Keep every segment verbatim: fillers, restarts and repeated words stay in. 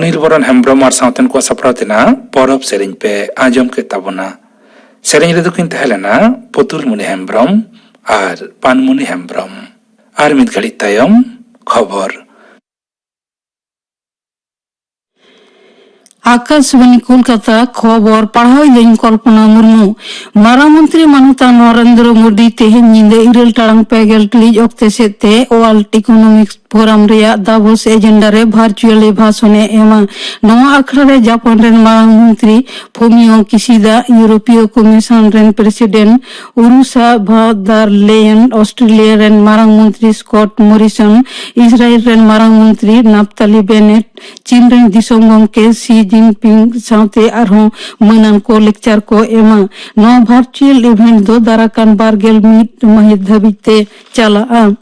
ᱱᱤᱨᱵᱚᱨᱚᱱ ᱦᱮᱢᱵᱽᱨᱚᱢ ᱟᱨ ᱥᱟᱶᱛᱮᱱ ᱠᱚ ᱥᱟᱯᱲᱟᱣ ᱛᱮᱱᱟᱜ ᱯᱚᱨᱚᱵᱽ ᱥᱮᱨᱮᱧ ᱯᱮ ᱟᱸᱡᱚᱢ ᱠᱮᱫ ᱛᱟᱵᱚᱱᱟ᱾ ᱥᱮᱨᱮᱧ ᱨᱮᱫᱚ ᱠᱤᱱ ᱛᱟᱦᱮᱸ ᱞᱮᱱᱟ ᱯᱩᱛᱩᱞ ᱢᱩᱱᱤ ᱦᱮᱢᱵᱽᱨᱚᱢ ᱟᱨ ᱯᱟᱱᱢᱩᱱᱤ ᱦᱮᱢᱵᱽᱨᱚᱢ᱾ ᱟᱨ ᱢᱤᱫ ᱜᱷᱟᱹᱲᱤᱡ ᱛᱟᱭᱚᱢ ᱠᱷᱚᱵᱚᱨ᱾ ᱟᱠᱟᱥᱵᱟᱱᱤ ᱠᱳᱞᱠᱟᱛᱟ, ᱠᱷᱚᱵᱚᱨ ᱯᱟᱲᱦᱟᱣ ᱤᱫᱟᱹᱧ ᱠᱚᱞᱯᱚᱱᱟ ᱢᱩᱨᱢᱩ᱾ ᱢᱟᱨᱟᱝ ᱢᱚᱱᱛᱨᱤ ᱢᱟᱱᱚᱛᱟᱱ ᱱᱚᱨᱮᱱᱫᱨᱚ ᱢᱳᱫᱤ ᱛᱮᱦᱮᱧ ᱧᱤᱫᱟᱹ ᱤᱨᱟᱹᱞ ᱴᱟᱲᱟᱝ ᱯᱮ ᱜᱮᱞ ᱴᱤᱲᱤᱡ ᱚᱠᱛᱮ ᱥᱮᱫ ᱛᱮ World Economic Forum ᱨᱮᱭᱟᱜ ᱫᱟᱵᱳᱥ ᱮᱡᱮᱱᱰᱟ ᱨᱮ ᱵᱷᱟᱨᱪᱩᱭᱟᱞᱤ ᱵᱷᱟᱥᱚᱱᱮ ᱮᱢᱟ᱾ ᱱᱚᱣᱟ ᱟᱠᱷᱲᱟ ᱨᱮ ᱡᱟᱯᱟᱱ ᱨᱮᱱ ᱢᱟᱨᱟᱝ ᱢᱚᱱᱛᱨᱤ ᱯᱷᱩᱢᱤᱭᱳ ᱠᱤᱥᱤᱫᱟ, ᱤᱭᱩᱨᱳᱯᱤᱭᱚ ᱠᱚᱢᱤᱥᱚᱱ ᱨᱮᱱ ᱯᱨᱮᱥᱤᱰᱮᱱᱴ ᱩᱨᱥᱩᱞᱟ ᱵᱷᱚᱱ ᱰᱟᱨ ᱞᱮᱭᱮᱱ, ᱚᱥᱴᱨᱮᱞᱤᱭᱟ ᱨᱮᱱ ᱢᱟᱨᱟᱝ ᱢᱚᱱᱛᱨᱤ ᱥᱠᱚᱴ ᱢᱚᱨᱤᱥᱚᱱ, ᱤᱥᱨᱟᱭᱮᱞ ᱨᱮᱱ ᱢᱟᱨᱟᱝ ᱢᱚᱱᱛᱨᱤ ᱱᱟᱯᱛᱟᱞᱤ ᱵᱮᱱᱮᱴ, ᱪᱤᱱ ᱨᱮᱱ ᱫᱤᱥᱚᱢ ᱜᱚᱢᱠᱮ ᱥᱤ ᱡᱤᱱᱯᱤᱝ ᱥᱟᱶᱛᱮ ᱟᱨᱦᱚᱸ ᱢᱟᱹᱱᱟᱱ ᱠᱚ ᱞᱮᱠᱪᱟᱨ ᱠᱚ ᱮᱢᱟ᱾ ᱱᱚᱣᱟ ᱵᱷᱟᱨᱪᱩᱭᱟᱞ ᱤᱵᱷᱮᱱᱴ ᱫᱚ ᱫᱟᱨᱟᱠᱟᱱ ᱵᱟᱨ ᱜᱮᱞ ᱢᱤᱫ ᱢᱟᱹᱦᱤᱛ ᱫᱷᱟᱹᱵᱤᱡ ᱛᱮ ᱪᱟᱞᱟᱜᱼᱟ᱾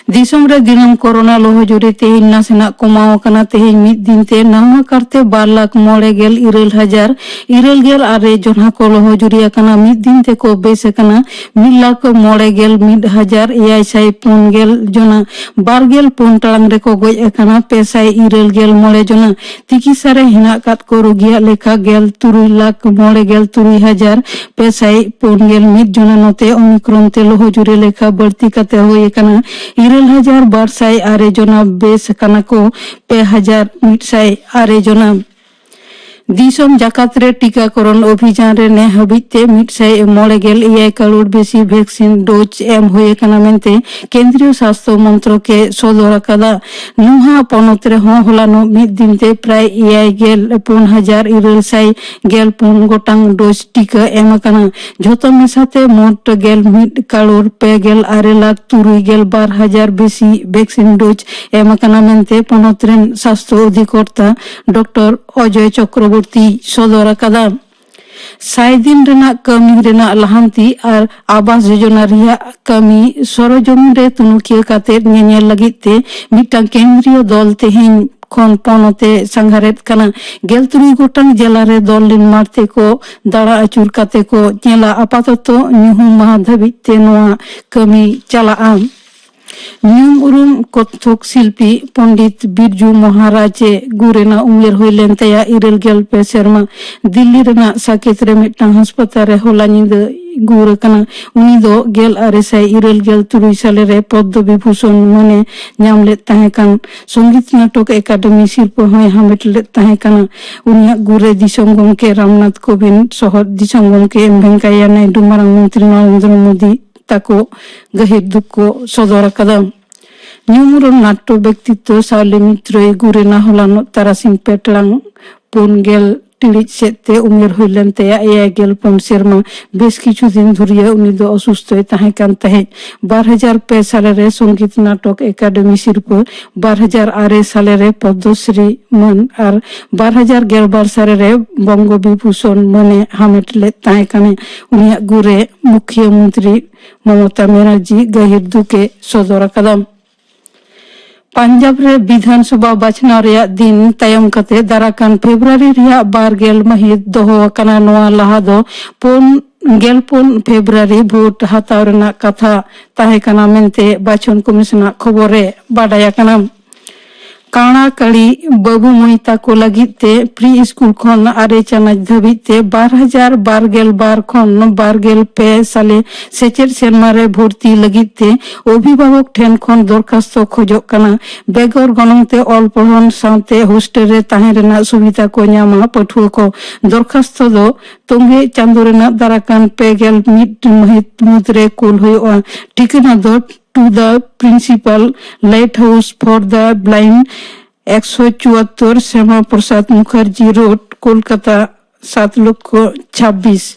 ᱫᱤᱥᱚᱢ ᱨᱮ ᱫᱤᱱᱟᱹᱢ ᱠᱳᱨᱳᱱᱟ ᱞᱚᱦᱚᱡᱩᱨᱤ ᱛᱮᱦᱮᱧ ᱱᱟᱥᱮᱱᱟᱜ ᱠᱚᱢᱟᱣ ᱟᱠᱟᱱᱟ᱾ ᱛᱮᱦᱮᱧ ᱢᱤᱫ ᱫᱤᱱ ᱛᱮ ᱱᱟᱣᱟ ᱠᱟᱨᱛᱮ ᱵᱟᱨ ᱞᱟᱠᱷ ᱢᱚᱬᱮ ᱜᱮᱞ ᱤᱨᱟᱹᱞ ᱦᱟᱡᱟᱨ ᱤᱨᱟᱹᱞ ᱜᱮᱞ ᱟᱨᱮ ᱡᱚᱱᱟ ᱠᱚ ᱞᱚᱦᱚᱡᱩᱨᱤ ᱟᱠᱟᱱᱟ᱾ ᱢᱤᱫ ᱫᱤᱱ ᱛᱮᱠᱚ ᱵᱮᱥ ᱟᱠᱟᱱᱟ ᱢᱤᱫ ᱞᱟᱠᱷ ᱢᱚᱬᱮ ᱜᱮᱞ ᱢᱤᱫ ᱦᱟᱡᱟᱨ ᱮᱭᱟᱭ ᱥᱟᱭ ᱯᱩᱱ ᱜᱮᱞ ᱡᱚᱱᱟ᱾ ᱵᱟᱨ ᱜᱮᱞ ᱯᱩᱱ ᱴᱟᱲᱟᱝ ᱨᱮᱠᱚ ᱜᱚᱡ ᱟᱠᱟᱱᱟ ᱯᱮ ᱥᱟᱭ ᱤᱨᱟᱹᱞ ᱜᱮᱞ ᱢᱚᱬᱮ ᱡᱚᱱᱟ᱾ ᱛᱤᱠᱤᱥᱟ ᱨᱮ ᱦᱮᱱᱟᱜ ᱟᱠᱟᱫ ᱠᱚ ᱨᱳᱜᱤᱭᱟᱜ ᱞᱮᱠᱷᱟ ᱜᱮᱞ ᱛᱩᱨᱩᱭ ᱞᱟᱠᱷ ᱢᱚᱬᱮ ᱜᱮᱞ ᱛᱩᱨᱩᱭ ᱦᱟᱡᱟᱨ ᱯᱮ ᱥᱟᱭ ᱯᱩᱱ ᱜᱮᱞ ᱢᱤᱫ ᱡᱚᱱᱟ᱾ ᱱᱚᱛᱮ ᱳᱢᱤᱠᱨᱚᱱ ᱛᱮ ᱞᱚᱦᱚᱡᱩᱨᱤ ᱞᱮᱠᱷᱟ ᱵᱟᱹᱲᱛᱤ ᱠᱟᱛᱮ ᱦᱩᱭ ᱟᱠᱟᱱᱟ ᱤᱨᱟᱹᱞ ᱦᱟᱡᱟᱨ ᱵᱟᱨ ᱥᱟᱭ ᱟᱨᱮ ᱡᱚᱱᱟ, ᱵᱮᱥ ᱟᱠᱟᱱᱟ ᱠᱚ ᱯᱮ ᱦᱟᱡᱟᱨ ᱢᱤᱫ ᱥᱟᱭ ᱟᱨᱮ ᱡᱚᱱᱟ᱾ ᱫᱤᱥᱚᱢ ᱡᱟᱠᱟᱛ ᱨᱮ ᱴᱤᱠᱟᱠᱚᱨᱚᱱ ᱚᱵᱷᱤᱡᱟᱱ ᱨᱮ ᱱᱮ ᱦᱟᱹᱵᱤᱡ ᱛᱮ ᱢᱤᱫ ᱥᱟᱭ ᱢᱚᱬᱮ ᱜᱮᱞ ᱮᱭᱟᱭ ᱠᱟᱨᱳᱲ ᱵᱮᱥᱤ ᱵᱷᱮᱠᱥᱤᱱ ᱰᱳᱡᱽ ᱮᱢ ᱦᱩᱭ ᱟᱠᱟᱱᱟ ᱢᱮᱱᱛᱮ ᱠᱮᱱᱫᱨᱤᱭᱚ ᱥᱟᱥᱛᱷᱚ ᱢᱚᱱᱛᱨᱚᱠ ᱮ ᱥᱚᱫᱚᱨ ᱟᱠᱟᱫᱟ᱾ ᱱᱚᱣᱟ ᱯᱚᱱᱚᱛ ᱨᱮᱦᱚᱸ ᱦᱚᱞᱟᱱᱚᱜ ᱢᱤᱫ ᱫᱤᱱ ᱛᱮ ᱯᱨᱟᱭ ᱮᱭᱟᱭ ᱜᱮᱞ ᱯᱩᱱ ᱦᱟᱡᱟᱨ ᱤᱨᱟᱹᱞ ᱥᱟᱭ ᱜᱮᱞ ᱯᱩᱱ ᱜᱚᱴᱟᱝ ᱰᱳᱡᱽ ᱴᱤᱠᱟᱹ ᱮᱢ ᱟᱠᱟᱱᱟ᱾ ᱡᱷᱚᱛᱚ ᱢᱮᱥᱟᱛᱮ ᱢᱳᱴ ᱜᱮᱞ ᱢᱤᱫ ᱠᱟᱨᱳᱲ ᱯᱮ ᱜᱮᱞ ᱟᱨᱮ ᱞᱟᱠᱷ ᱛᱩᱨᱩᱭ ᱜᱮᱞ ᱵᱟᱨ ᱦᱟᱡᱟᱨ ᱵᱮᱥᱤ ᱵᱷᱮᱠᱥᱤᱱ ᱰᱳᱡᱽ ᱮᱢ ᱟᱠᱟᱱᱟ ᱢᱮᱱᱛᱮ ᱯᱚᱱᱚᱛ ᱨᱮᱱ ᱥᱟᱥᱛᱷᱚ ᱚᱫᱷᱤᱠᱚᱨᱛᱟ ᱰᱚᱠᱴᱚᱨ ᱚᱡᱚᱭ ᱪᱚᱠᱨᱚᱵᱚᱨᱛᱤᱭ ᱥᱚᱫᱚᱨ ᱟᱠᱟᱫᱟ᱾ ᱥᱟᱭ ᱫᱤᱱ ᱨᱮᱱᱟᱜ ᱠᱟᱹᱢᱤ ᱨᱮᱱᱟᱜ ᱞᱟᱦᱟᱱᱛᱤ ᱟᱨ ᱟᱵᱟᱥ ᱡᱳᱡᱚᱱᱟ ᱨᱮᱭᱟᱜ ᱠᱟᱹᱢᱤ ᱥᱚᱨᱚᱡᱚᱢᱤᱱ ᱨᱮ ᱛᱩᱱᱩᱠᱷᱤᱭᱟᱹ ᱠᱟᱛᱮ ᱧᱮᱧᱮᱞ ᱞᱟᱹᱜᱤᱫ ᱛᱮ ᱢᱤᱫᱴᱟᱝ ᱠᱮᱱᱫᱨᱤᱭᱚ ᱫᱚᱞ ᱛᱮᱦᱮᱧ ᱠᱷᱚᱱ ᱯᱚᱱᱚᱛ ᱮ ᱥᱟᱸᱜᱷᱟᱨᱮᱫ ᱠᱟᱱᱟ᱾ ᱜᱮᱞ ᱛᱩᱨᱩᱭ ᱜᱚᱴᱟᱝ ᱡᱮᱞᱟ ᱨᱮ ᱫᱚᱞ ᱨᱮᱱ ᱢᱟᱴ ᱛᱮᱠᱚ ᱫᱟᱬᱟ ᱟᱹᱪᱩᱨ ᱠᱟᱛᱮ ᱠᱚ ᱧᱮᱞᱟ᱾ ᱟᱯᱟᱛᱚᱛᱚ ᱧᱩᱦᱩᱢ ᱢᱟᱦᱟ ᱫᱷᱟᱹᱵᱤᱡ ᱛᱮ ᱱᱚᱣᱟ ᱠᱟᱹᱢᱤ ᱪᱟᱞᱟᱜᱼᱟ᱾ ᱧᱩᱢ ᱩᱨᱩᱢ ᱠᱚᱛᱷᱚᱠ ᱥᱤᱞᱯᱤ ᱯᱚᱱᱰᱤᱛ ᱵᱤᱨᱡᱩ ᱢᱚᱦᱟᱨᱟᱡᱽ ᱮ ᱜᱩᱨ ᱨᱮᱱᱟᱜ ᱩᱢᱮᱨ ᱦᱩᱭ ᱞᱮᱱ ᱛᱟᱭᱟ ᱤᱨᱟᱹᱞ ᱜᱮᱞ ᱯᱮ ᱥᱮᱨᱢᱟ᱾ ᱫᱤᱞᱞᱤ ᱨᱮᱱᱟᱜ ᱥᱟᱠᱮᱛ ᱨᱮ ᱢᱤᱫᱴᱟᱝ ᱦᱟᱥᱯᱟᱛᱟᱞ ᱨᱮ ᱦᱚᱞᱟ ᱧᱤᱫᱟᱹ ᱜᱩᱨ ᱟᱠᱟᱱᱟ᱾ ᱩᱱᱤ ᱫᱚ ᱜᱮᱞ ᱟᱨᱮ ᱥᱟᱭ ᱤᱨᱟᱹᱞ ᱜᱮᱞ ᱛᱩᱨᱩᱭ ᱥᱟᱞᱮ ᱨᱮ ᱯᱚᱫᱽᱫᱚ ᱵᱤᱵᱷᱩᱥᱚᱱ ᱢᱟᱹᱱᱮ ᱧᱟᱢ ᱞᱮᱫ ᱛᱟᱦᱮᱸ ᱠᱟᱱ᱾ ᱥᱚᱝᱜᱤᱛ ᱱᱟᱴᱚᱠ ᱮᱠᱟᱰᱮᱢᱤ ᱥᱤᱨᱯᱟᱹ ᱦᱚᱸᱭ ᱦᱟᱢᱮᱴ ᱞᱮᱫ ᱛᱟᱦᱮᱸ ᱠᱟᱱᱟ᱾ ᱩᱱᱤᱭᱟᱜ ᱜᱩᱨ ᱨᱮ ᱫᱤᱥᱚᱢ ᱜᱚᱢᱠᱮ ᱨᱟᱢᱱᱟᱛᱷ ᱠᱳᱵᱤᱱᱫ, ᱥᱚᱦᱚᱫ ᱫᱤᱥᱚᱢ ᱜᱚᱢᱠᱮ ᱮᱢ ᱵᱷᱮᱝᱠᱟᱭᱟ ᱱᱟᱭᱰᱩ, ᱢᱟᱨᱟᱝ ᱢᱚᱱᱛᱨᱤ ᱱᱚᱨᱮᱱᱫᱨᱚ ᱢᱳᱫᱤ ᱛᱟᱠᱚ ᱜᱟᱹᱦᱤᱨ ᱫᱩᱠ ᱠᱚ ᱥᱚᱫᱚᱨ ᱟᱠᱟᱫᱟ᱾ ᱧᱩᱢᱩᱨᱚᱢ ᱱᱟᱴᱴᱚ ᱵᱮᱠᱛᱤᱛᱛᱚ ᱥᱟᱣᱞᱤ ᱢᱤᱛᱨᱚᱭ ᱜᱩᱨ ᱮᱱᱟ ᱦᱚᱞᱟᱱᱚᱜ ᱛᱟᱨᱟᱥᱤᱧ ᱯᱮ ᱴᱟᱲᱟᱝ ᱯᱩᱱ ᱜᱮᱞ ᱴᱤᱲᱤᱡ ᱥᱮᱫ ᱛᱮ᱾ ᱩᱢᱮᱨ ᱦᱩᱭ ᱞᱮᱱ ᱛᱟᱭᱟ ᱮᱭᱟᱭ ᱜᱮᱞ ᱯᱩᱱ ᱥᱮᱨᱢᱟ᱾ ᱵᱮᱥ ᱠᱤᱪᱷᱩ ᱫᱤᱱ ᱫᱷᱩᱨᱤᱭᱟᱹ ᱩᱱᱤ ᱫᱚ ᱚᱥᱩᱥᱛᱷᱚᱭ ᱛᱟᱦᱮᱸ ᱠᱟᱱ ᱛᱟᱦᱮᱸᱫ᱾ ᱵᱟᱨ ᱦᱟᱡᱟᱨ ᱯᱮ ᱥᱟᱞᱮ ᱨᱮ ᱥᱚᱝᱜᱤᱛ ᱱᱟᱴᱚᱠ ᱮᱠᱟᱰᱮᱢᱤ ᱥᱤᱨᱯᱟᱹ, ᱵᱟᱨ ᱦᱟᱡᱟᱨ ᱟᱨᱮ ᱥᱟᱞᱮ ᱨᱮ ᱯᱚᱫᱽᱢᱚᱥᱨᱤ ᱢᱟᱹᱱ ᱟᱨ ᱵᱟᱨ ᱦᱟᱡᱟᱨ ᱜᱮᱞ ᱵᱟᱨ ᱥᱟᱞᱮ ᱨᱮ ᱵᱚᱝᱜᱚ ᱵᱤᱵᱷᱩᱥᱚᱱ ᱢᱟᱹᱱᱮ ᱦᱟᱢᱮᱴ ᱞᱮᱫ ᱛᱟᱦᱮᱸ ᱠᱟᱱᱟ᱾ ᱩᱱᱤᱭᱟᱜ ᱜᱩᱨ ᱨᱮ ᱢᱩᱠᱷᱭᱟᱹ ᱢᱚᱱᱛᱨᱤ ᱢᱚᱢᱚᱛᱟ ᱵᱮᱱᱟᱨᱡᱤ ᱜᱟᱹᱦᱤᱨ ᱫᱩᱠ ᱮ ᱥᱚᱫᱚᱨ ᱟᱠᱟᱫᱟ᱾ ᱯᱟᱧᱡᱟᱵᱽ ᱨᱮ ᱵᱤᱫᱷᱟᱱ ᱥᱚᱵᱷᱟ ᱵᱟᱪᱷᱱᱟᱣ ᱨᱮᱭᱟᱜ ᱫᱤᱱ ᱛᱟᱭᱚᱢ ᱠᱟᱛᱮ ᱫᱟᱨᱟᱠᱟᱱ ᱯᱷᱮᱵᱨᱩᱣᱟᱨᱤ ᱨᱮᱭᱟᱜ ᱵᱟᱨ ᱜᱮᱞ ᱢᱟᱹᱦᱤᱛ ᱫᱚᱦᱚ ᱟᱠᱟᱱᱟ᱾ ᱱᱚᱣᱟ ᱞᱟᱦᱟ ᱫᱚ ᱯᱩᱱ, ᱜᱮᱞ ᱯᱩᱱ ᱯᱷᱮᱵᱨᱩᱣᱟᱨᱤ ᱵᱷᱳᱴ ᱦᱟᱛᱟᱣ ᱨᱮᱱᱟᱜ ᱠᱟᱛᱷᱟ ᱛᱟᱦᱮᱸ ᱠᱟᱱᱟ ᱢᱮᱱᱛᱮ ᱵᱟᱪᱷᱚᱱ ᱠᱚᱢᱤᱥᱚᱱᱟᱜ ᱠᱷᱚᱵᱚᱨ ᱨᱮ ᱵᱟᱰᱟᱭ ᱟᱠᱟᱱᱟ᱾ ᱠᱟᱬᱟ ᱠᱟᱹᱲᱤ ᱵᱟᱹᱵᱩ ᱢᱟᱹᱭ ᱛᱟᱠᱚ ᱞᱟᱹᱜᱤᱫ ᱛᱮ ᱯᱨᱤ ᱥᱠᱩᱞ ᱠᱷᱚᱱ ᱟᱨᱮ ᱪᱟᱱᱟᱪ ᱫᱷᱟᱹᱵᱤᱡ ᱛᱮ ᱵᱟᱨ ᱦᱟᱡᱟᱨ ᱵᱟᱨ ᱜᱮᱞ ᱵᱟᱨ ᱠᱷᱚᱱ ᱵᱟᱨ ᱜᱮᱞ ᱯᱮ ᱥᱟᱞᱮ ᱥᱮᱪᱮᱫ ᱥᱮᱨᱢᱟ ᱨᱮ ᱵᱷᱚᱨᱛᱤ ᱞᱟᱹᱜᱤᱫ ᱛᱮ ᱚᱵᱷᱤᱵᱷᱟᱵᱚᱠ ᱴᱷᱮᱱ ᱠᱷᱚᱱ ᱫᱚᱨᱠᱷᱟᱥᱛᱚ ᱠᱷᱚᱡᱚᱜ ᱠᱟᱱᱟ᱾ ᱵᱮᱜᱚᱨ ᱜᱚᱱᱚᱝ ᱛᱮ ᱚᱞ ᱯᱚᱲᱦᱚᱱ ᱥᱟᱶᱛᱮ ᱦᱳᱥᱴᱮᱞ ᱨᱮ ᱛᱟᱦᱮᱸ ᱨᱮᱱᱟᱜ ᱥᱩᱵᱤᱫᱷᱟ ᱠᱚ ᱧᱟᱢᱟ ᱯᱟᱹᱴᱷᱩᱣᱟᱹ ᱠᱚ᱾ ᱫᱚᱨᱠᱷᱟᱥᱛᱚ ᱫᱚ ᱛᱚᱸᱜᱮ ᱪᱟᱸᱫᱳ ᱨᱮᱱᱟᱜ ᱫᱟᱨᱟᱠᱟᱱ ᱯᱮ ᱜᱮᱞ ᱢᱤᱫ ᱢᱟᱹᱦᱤᱛ ᱢᱩᱫᱽᱨᱮ ᱠᱩᱞ ᱦᱩᱭᱩᱜᱼᱟ᱾ ᱴᱷᱤᱠᱟᱹᱱᱟ ᱫᱚ To the Principal, Lighthouse for the Blind, ᱮᱠᱥᱚ ᱪᱩᱣᱟᱛᱛᱳᱨ, ᱥᱭᱟᱢᱟ ᱯᱨᱚᱥᱟᱫᱽ ᱢᱩᱠᱷᱟᱨᱡᱤ ᱨᱳᱰ, ᱠᱳᱞᱠᱟᱛᱟ, ᱥᱟᱛ ᱞᱚᱠᱠᱷᱚ ᱪᱷᱟᱵᱵᱤᱥ᱾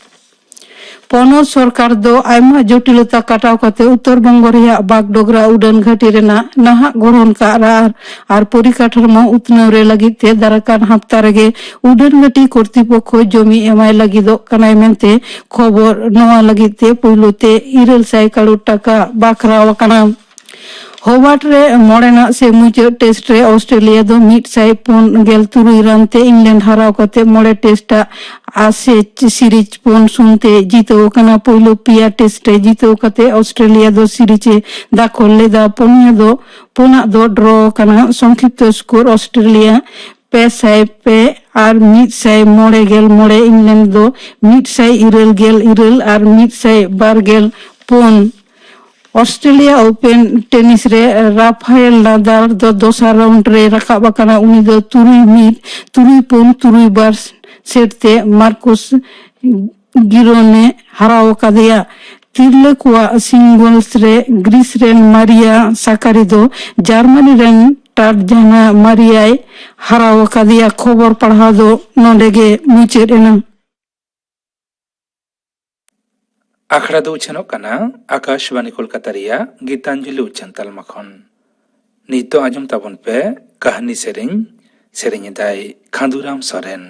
ᱯᱚᱱᱚᱛ ᱥᱚᱨᱠᱟᱨ ᱫᱚ ᱟᱭᱢᱟ ᱡᱚᱴᱤᱞᱚᱛᱟ ᱠᱟᱴᱟᱣ ᱠᱟᱛᱮ ᱩᱛᱛᱚᱨ ᱵᱚᱝᱜᱚ ᱨᱮᱭᱟᱜ ᱵᱟᱜᱰᱳᱜᱨᱟ ᱩᱰᱟᱹᱱ ᱜᱷᱟᱹᱴᱤ ᱨᱮᱱᱟᱜ ᱱᱟᱦᱟᱜ ᱜᱚᱲᱦᱚᱱ ᱠᱟᱜ ᱟᱨ, ᱟᱨ ᱯᱚᱨᱤᱠᱟᱴᱷᱟᱢᱳ ᱩᱛᱱᱟᱹᱣ ᱨᱮ ᱞᱟᱹᱜᱤᱫ ᱛᱮ ᱫᱟᱨᱟᱠᱟᱱ ᱦᱟᱯᱛᱟ ᱨᱮᱜᱮ ᱩᱰᱟᱹᱱ ᱜᱷᱟᱹᱴᱤ ᱠᱚᱨᱛᱤᱯᱚᱠᱠᱷᱚ ᱡᱚᱢᱤ ᱮᱢᱟᱭ ᱞᱟᱹᱜᱤᱫᱚᱜ ᱠᱟᱱᱟᱭ ᱢᱮᱱᱛᱮ ᱠᱷᱚᱵᱚᱨ᱾ ᱱᱚᱣᱟ ᱞᱟᱹᱜᱤᱫ ᱛᱮ ᱯᱩᱭᱞᱩ ᱛᱮ ᱤᱨᱟᱹᱞ ᱥᱟᱭ ᱠᱟᱨᱳᱲ ᱴᱟᱠᱟ ᱵᱟᱠᱷᱨᱟᱣ ᱟᱠᱟᱱᱟ᱾ ᱦᱳᱵᱟᱨᱴ ᱨᱮ ᱢᱚᱬᱮᱱᱟᱜ ᱥᱮ ᱢᱩᱪᱟᱹᱫ ᱴᱮᱥᱴ ᱨᱮ ᱚᱥᱴᱨᱮᱞᱤᱭᱟ ᱫᱚ ᱢᱤᱫ ᱥᱟᱭ ᱯᱩᱱ ᱜᱮᱞ ᱛᱩᱨᱩᱭ ᱨᱟᱱ ᱛᱮ ᱤᱝᱞᱮᱱᱰ ᱦᱟᱨᱟᱣ ᱠᱟᱛᱮ ᱢᱚᱬᱮ ᱴᱮᱥᱴ ᱟᱜ ᱟᱥᱮᱡ ᱥᱤᱨᱤᱡᱽ ᱯᱩᱱ ᱥᱩᱱ ᱛᱮ ᱡᱤᱛᱟᱹᱣ ᱟᱠᱟᱱᱟ᱾ ᱯᱳᱭᱞᱳ ᱯᱮᱭᱟ ᱴᱮᱥᱴ ᱨᱮ ᱡᱤᱛᱟᱹᱣ ᱠᱟᱛᱮ ᱚᱥᱴᱨᱮᱞᱤᱭᱟ ᱫᱚ ᱥᱤᱨᱤᱡᱽ ᱮ ᱫᱟᱠᱷᱚᱞ ᱞᱮᱫᱟ᱾ ᱯᱩᱱᱭᱟ ᱫᱚ, ᱯᱩᱱᱟᱜ ᱫᱚ ᱰᱨᱚ ᱟᱠᱟᱱᱟ᱾ ᱥᱚᱝᱠᱷᱤᱯᱛᱚ ᱥᱠᱳᱨ: ᱚᱥᱴᱨᱮᱞᱤᱭᱟ ᱯᱮ ᱥᱟᱭ ᱯᱮ ᱟᱨ ᱢᱤᱫ ᱥᱟᱭ ᱢᱚᱬᱮ ᱜᱮᱞ ᱢᱚᱬᱮ, ᱤᱝᱞᱮᱱᱰ ᱫᱚ ᱢᱤᱫ ᱥᱟᱭ ᱤᱨᱟᱹᱞ ᱜᱮᱞ ᱤᱨᱟᱹᱞ ᱟᱨ ᱢᱤᱫ ᱥᱟᱭ ᱵᱟᱨ ᱜᱮᱞ ᱯᱩᱱ᱾ ᱚᱥᱴᱨᱮᱞᱤᱭᱟ ᱳᱯᱮᱱ ᱴᱮᱱᱤᱥ ᱨᱮ ᱨᱟᱯᱷᱟᱭᱮᱞ ᱱᱟᱫᱟᱞ ᱫᱚ ᱫᱚᱥᱟᱨ ᱨᱟᱣᱩᱱᱰ ᱨᱮ ᱨᱟᱠᱟᱵ ᱟᱠᱟᱱᱟ᱾ ᱩᱱᱤ ᱫᱚ ᱛᱩᱨᱩᱭ ᱢᱤᱫ, ᱛᱩᱨᱩᱭ ᱯᱩᱱ, ᱛᱩᱨᱩᱭ ᱵᱟᱨ ᱥᱮᱴ ᱛᱮ ᱢᱟᱨᱠᱳᱥ ᱜᱤᱨᱳᱱᱮ ᱦᱟᱨᱟᱣ ᱟᱠᱟᱫᱮᱭᱟ᱾ ᱛᱤᱨᱞᱟᱹ ᱠᱚᱣᱟᱜ ᱥᱤᱝᱜᱚᱞᱥ ᱨᱮ ᱜᱨᱤᱥ ᱨᱮᱱ ᱢᱟᱨᱤᱭᱟ ᱥᱟᱠᱟᱨᱤ ᱫᱚ ᱡᱟᱨᱢᱟᱱᱤ ᱨᱮᱱ ᱴᱟᱴᱡᱟᱱᱟ ᱢᱟᱨᱤᱭᱟᱭ ᱦᱟᱨᱟᱣ ᱟᱠᱟᱫᱮᱭᱟ᱾ ᱠᱷᱚᱵᱚᱨ ᱯᱟᱲᱦᱟᱣ ᱫᱚ ᱱᱚᱰᱮ ᱜᱮ ᱢᱩᱪᱟᱹᱫ ᱮᱱᱟ᱾ ᱟᱠᱷᱲᱟ ᱫᱚ ᱩᱪᱷᱟᱹᱱᱚᱜ ᱠᱟᱱᱟ ᱟᱠᱟᱥᱵᱟᱱᱤ ᱠᱳᱞᱠᱟᱛᱟ ᱨᱮᱭᱟᱜ ᱜᱤᱛᱟᱧᱡᱚᱞᱤ ᱩᱪᱷᱟᱹᱱ ᱛᱟᱞᱢᱟ ᱠᱷᱚᱱ᱾ ᱱᱤᱛᱚᱜ ᱟᱸᱡᱚᱢ ᱛᱟᱵᱚᱱ ᱯᱮ ᱠᱟᱹᱦᱱᱤ ᱥᱮᱨᱮᱧ᱾ ᱥᱮᱨᱮᱧ ᱮᱫᱟᱭ ᱠᱷᱟᱸᱫᱩᱨᱟᱢ ᱥᱚᱨᱮᱱ᱾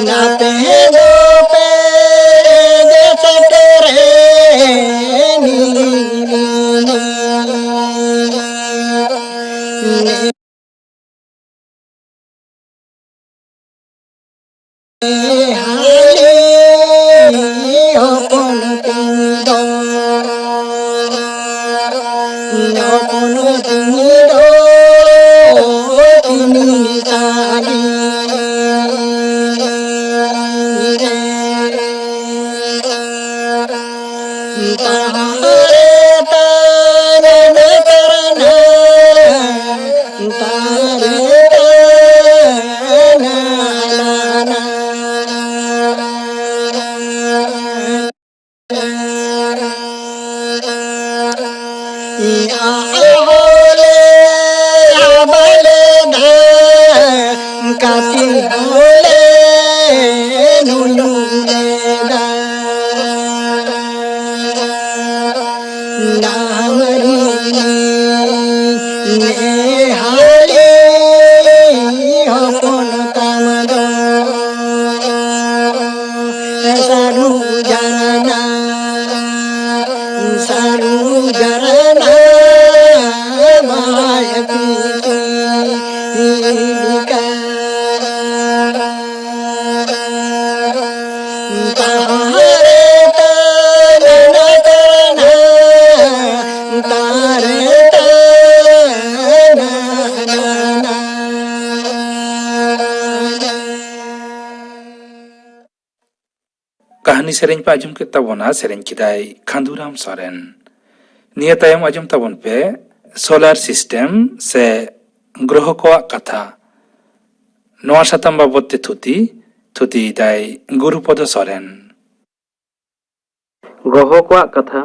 ᱱᱟᱛᱮ ᱫᱚ ᱯᱮ ᱫᱮᱥ ᱠᱚᱨᱮ ᱱᱤᱨᱤ ᱦᱟᱞᱮ ᱦᱚᱯᱚᱱ ᱛᱤᱧ ᱫᱚ, ᱦᱚᱯᱚᱱ ᱛᱤᱧ ᱫᱚ ᱛᱤᱧ ᱥᱟᱞᱤ ᱨᱮ᱾ ᱛᱟᱦᱟᱨᱮ ᱛᱟᱱᱟ ᱛᱟᱨᱟᱱᱟ, ᱛᱟᱦᱟᱨᱮ ᱛᱟᱱᱟ ᱞᱟᱱᱟ᱾ ᱤᱧ ᱟᱦᱚᱞᱮ ᱟᱵᱟᱞᱮ ᱫᱷᱟ, ᱠᱟᱹᱴᱤᱡ ᱦᱚᱞᱮ ᱱᱩᱱᱩ ᱞᱮᱫᱟ᱾ ᱰᱟᱝᱨᱤ ᱱᱮᱦᱟᱞᱤ ᱦᱚᱯᱚᱱ ᱛᱟᱢ ᱫᱚ ᱥᱟᱹᱨᱩ ᱡᱟᱱᱟ, ᱥᱟᱹᱨᱩ ᱡᱟᱱᱟ ᱵᱟᱭ ᱯᱤᱪᱷᱤ ᱞᱮᱠᱟ᱾ ᱛᱟᱦᱟᱨᱮ ᱛᱟᱱᱟ ᱛᱟᱱᱟ, ᱛᱟᱦᱟᱨᱮ ᱛᱟᱱᱟ ᱛᱟᱱᱟ᱾ ᱠᱟᱹᱦᱱᱤ ᱥᱮᱨᱮᱧ ᱯᱮ ᱟᱸᱡᱚᱢ ᱠᱮᱫ ᱛᱟᱵᱚᱱᱟ, ᱥᱮᱨᱮᱧ ᱠᱮᱫᱟᱭ ᱠᱷᱟᱸᱫᱩᱨᱟᱢ ᱥᱚᱨᱮᱱ᱾ ᱱᱤᱭᱟᱹ ᱛᱟᱭᱚᱢ ᱟᱸᱡᱚᱢ ᱛᱟᱵᱚᱱ ᱯᱮ ᱥᱳᱞᱟᱨ ᱥᱤᱥᱴᱮᱢ ᱥᱮ ᱜᱨᱚᱦᱚ ᱠᱚᱣᱟᱜ ᱠᱟᱛᱷᱟ᱾ ᱱᱚᱣᱟ ᱥᱟᱛᱟᱢ ᱵᱟᱵᱚᱫ ᱛᱮ ᱛᱷᱩᱛᱤ, ᱛᱷᱩᱛᱤᱭᱮᱫᱟᱭ ᱜᱩᱨᱩᱯᱚᱫᱚ ᱥᱚᱨᱮᱱ᱾ ᱜᱨᱚᱦᱚ ᱠᱚᱣᱟᱜ ᱠᱟᱛᱷᱟ᱾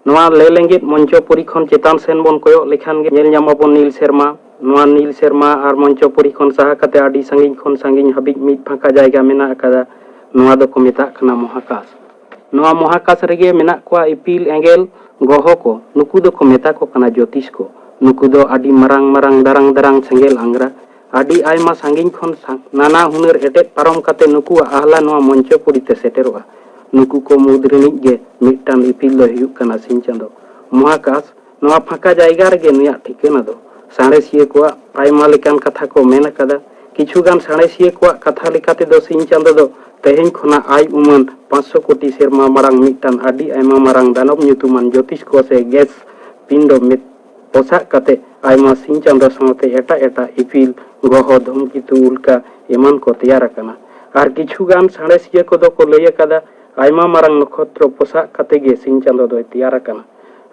ᱱᱚᱣᱟ ᱞᱮᱞᱮᱸᱜᱮᱫ ᱢᱚᱧᱪᱚᱯᱩᱨᱤ ᱠᱷᱚᱱ ᱪᱮᱛᱟᱱ ᱥᱮᱱ ᱵᱚᱱ ᱠᱚᱭᱚᱜ ᱞᱮᱠᱷᱟᱱ ᱜᱮ ᱧᱮᱞ ᱧᱟᱢᱟᱵᱚᱱ ᱱᱤᱞ ᱥᱮᱨᱢᱟ᱾ ᱱᱚᱣᱟ ᱱᱤᱞ ᱥᱮᱨᱢᱟ ᱟᱨ ᱢᱚᱧᱪᱚᱯᱩᱨᱤ ᱠᱷᱚᱱ ᱥᱟᱦᱟ ᱠᱟᱛᱮ ᱟᱹᱰᱤ ᱥᱟᱺᱜᱤᱧ ᱠᱷᱚᱱ ᱥᱟᱺᱜᱤᱧ ᱦᱟᱹᱵᱤᱡ ᱢᱤᱫ ᱯᱷᱟᱸᱠᱟ ᱡᱟᱭᱜᱟ ᱢᱮᱱᱟᱜ ᱟᱠᱟᱫᱟ᱾ ᱱᱚᱣᱟ ᱫᱚᱠᱚ ᱢᱮᱛᱟᱜ ᱠᱟᱱᱟ ᱢᱚᱦᱟᱠᱟᱥ᱾ ᱱᱚᱣᱟ ᱢᱚᱦᱟᱠᱟᱥ ᱨᱮᱜᱮ ᱢᱮᱱᱟᱜ ᱠᱚᱣᱟ ᱤᱯᱤᱞ, ᱮᱸᱜᱮᱞ, ᱜᱚᱦᱚ ᱠᱚ᱾ ᱱᱩᱠᱩ ᱫᱚᱠᱚ ᱢᱮᱛᱟ ᱠᱚ ᱠᱟᱱᱟ ᱡᱳᱛᱤᱥ ᱠᱚ᱾ ᱱᱩᱠᱩ ᱫᱚ ᱟᱹᱰᱤ ᱢᱟᱨᱟᱝ ᱢᱟᱨᱟᱝ ᱫᱟᱨᱟᱝ ᱫᱟᱨᱟᱝ ᱥᱮᱸᱜᱮᱞ ᱟᱝᱜᱽᱨᱟ᱾ ᱟᱹᱰᱤ ᱟᱭᱢᱟ ᱥᱟᱺᱜᱤᱧ ᱠᱷᱚᱱ ᱥᱟ-, ᱱᱟᱱᱟ ᱦᱩᱱᱟᱹᱨ ᱮᱴᱮᱫ ᱯᱟᱨᱚᱢ ᱠᱟᱛᱮ ᱱᱩᱠᱩᱣᱟᱜ ᱟᱦᱞᱟ ᱱᱚᱣᱟ ᱢᱚᱧᱪᱚᱯᱩᱨᱤ ᱛᱮ ᱥᱮᱴᱮᱨᱚᱜᱼᱟ᱾ ᱱᱩᱠᱩ ᱠᱚ ᱢᱩᱫᱽ ᱨᱤᱱᱤᱡ ᱜᱮ ᱢᱤᱫᱴᱟᱝ ᱤᱯᱤᱞ ᱫᱚᱭ ᱦᱩᱭᱩᱜ ᱠᱟᱱᱟ ᱥᱤᱧ ᱪᱟᱸᱫᱚ᱾ ᱢᱚᱦᱟᱠᱟᱥ, ᱱᱚᱣᱟ ᱯᱷᱟᱸᱠᱟ ᱡᱟᱭᱜᱟ ᱨᱮᱜᱮ ᱱᱩᱭᱟᱜ ᱴᱷᱤᱠᱟᱹᱱᱟ ᱫᱚ᱾ ᱥᱟᱬᱮᱥᱤᱭᱟᱹ ᱠᱚᱣᱟᱜ ᱟᱭᱢᱟ ᱞᱮᱠᱟᱱ ᱠᱟᱛᱷᱟ ᱠᱚ ᱢᱮᱱ ᱟᱠᱟᱫᱟ᱾ ᱠᱤᱪᱷᱩ ᱜᱟᱱ ᱥᱟᱬᱮᱥᱤᱭᱟᱹ ᱠᱚᱣᱟᱜ ᱠᱟᱛᱷᱟ ᱞᱮᱠᱟ ᱛᱮᱫᱚ ᱥᱤᱧ ᱪᱟᱸᱫᱚ ᱫᱚ ᱛᱮᱦᱮᱧ ᱠᱷᱚᱱᱟᱜ ᱟᱭ ᱩᱢᱟᱹᱱ ᱯᱟᱸᱪᱥᱚ ᱠᱳᱴᱤ ᱥᱮᱨᱢᱟ ᱢᱟᱲᱟᱝ ᱢᱤᱫᱴᱟᱝ ᱟᱹᱰᱤ ᱟᱭᱢᱟ ᱢᱟᱨᱟᱝ ᱫᱟᱱᱚᱵ ᱧᱩᱛᱩᱢᱟᱱ ᱡᱳᱛᱤᱥ ᱠᱚ ᱥᱮ ᱜᱮᱥ ᱯᱤᱱᱰᱚ ᱢᱮᱫ ᱯᱚᱥᱟᱜ ᱠᱟᱛᱮ ᱟᱭᱢᱟ ᱥᱤᱧ ᱪᱟᱸᱫᱚ ᱥᱟᱶᱛᱮ ᱮᱴᱟᱜ ᱮᱴᱟᱜ ᱤᱯᱤᱞ, ᱜᱚᱦᱚ, ᱫᱷᱩᱢᱠᱮᱛᱩ, ᱩᱞᱠᱟ ᱮᱢᱟᱱ ᱠᱚ ᱛᱮᱭᱟᱨ ᱟᱠᱟᱱᱟ᱾ ᱟᱨ ᱠᱤᱪᱷᱩ ᱜᱟᱱ ᱥᱟᱬᱮᱥᱤᱭᱟᱹ ᱠᱚᱫᱚ ᱠᱚ ᱞᱟᱹᱭ ᱟᱠᱟᱫᱟ, ᱟᱭᱢᱟ ᱢᱟᱨᱟᱝ ᱱᱚᱠᱷᱚᱛᱨᱚ ᱯᱚᱥᱟᱜ ᱠᱟᱛᱮ ᱜᱮ ᱥᱤᱧ ᱪᱟᱸᱫᱚ ᱫᱚᱭ ᱛᱮᱭᱟᱨ ᱟᱠᱟᱱᱟ᱾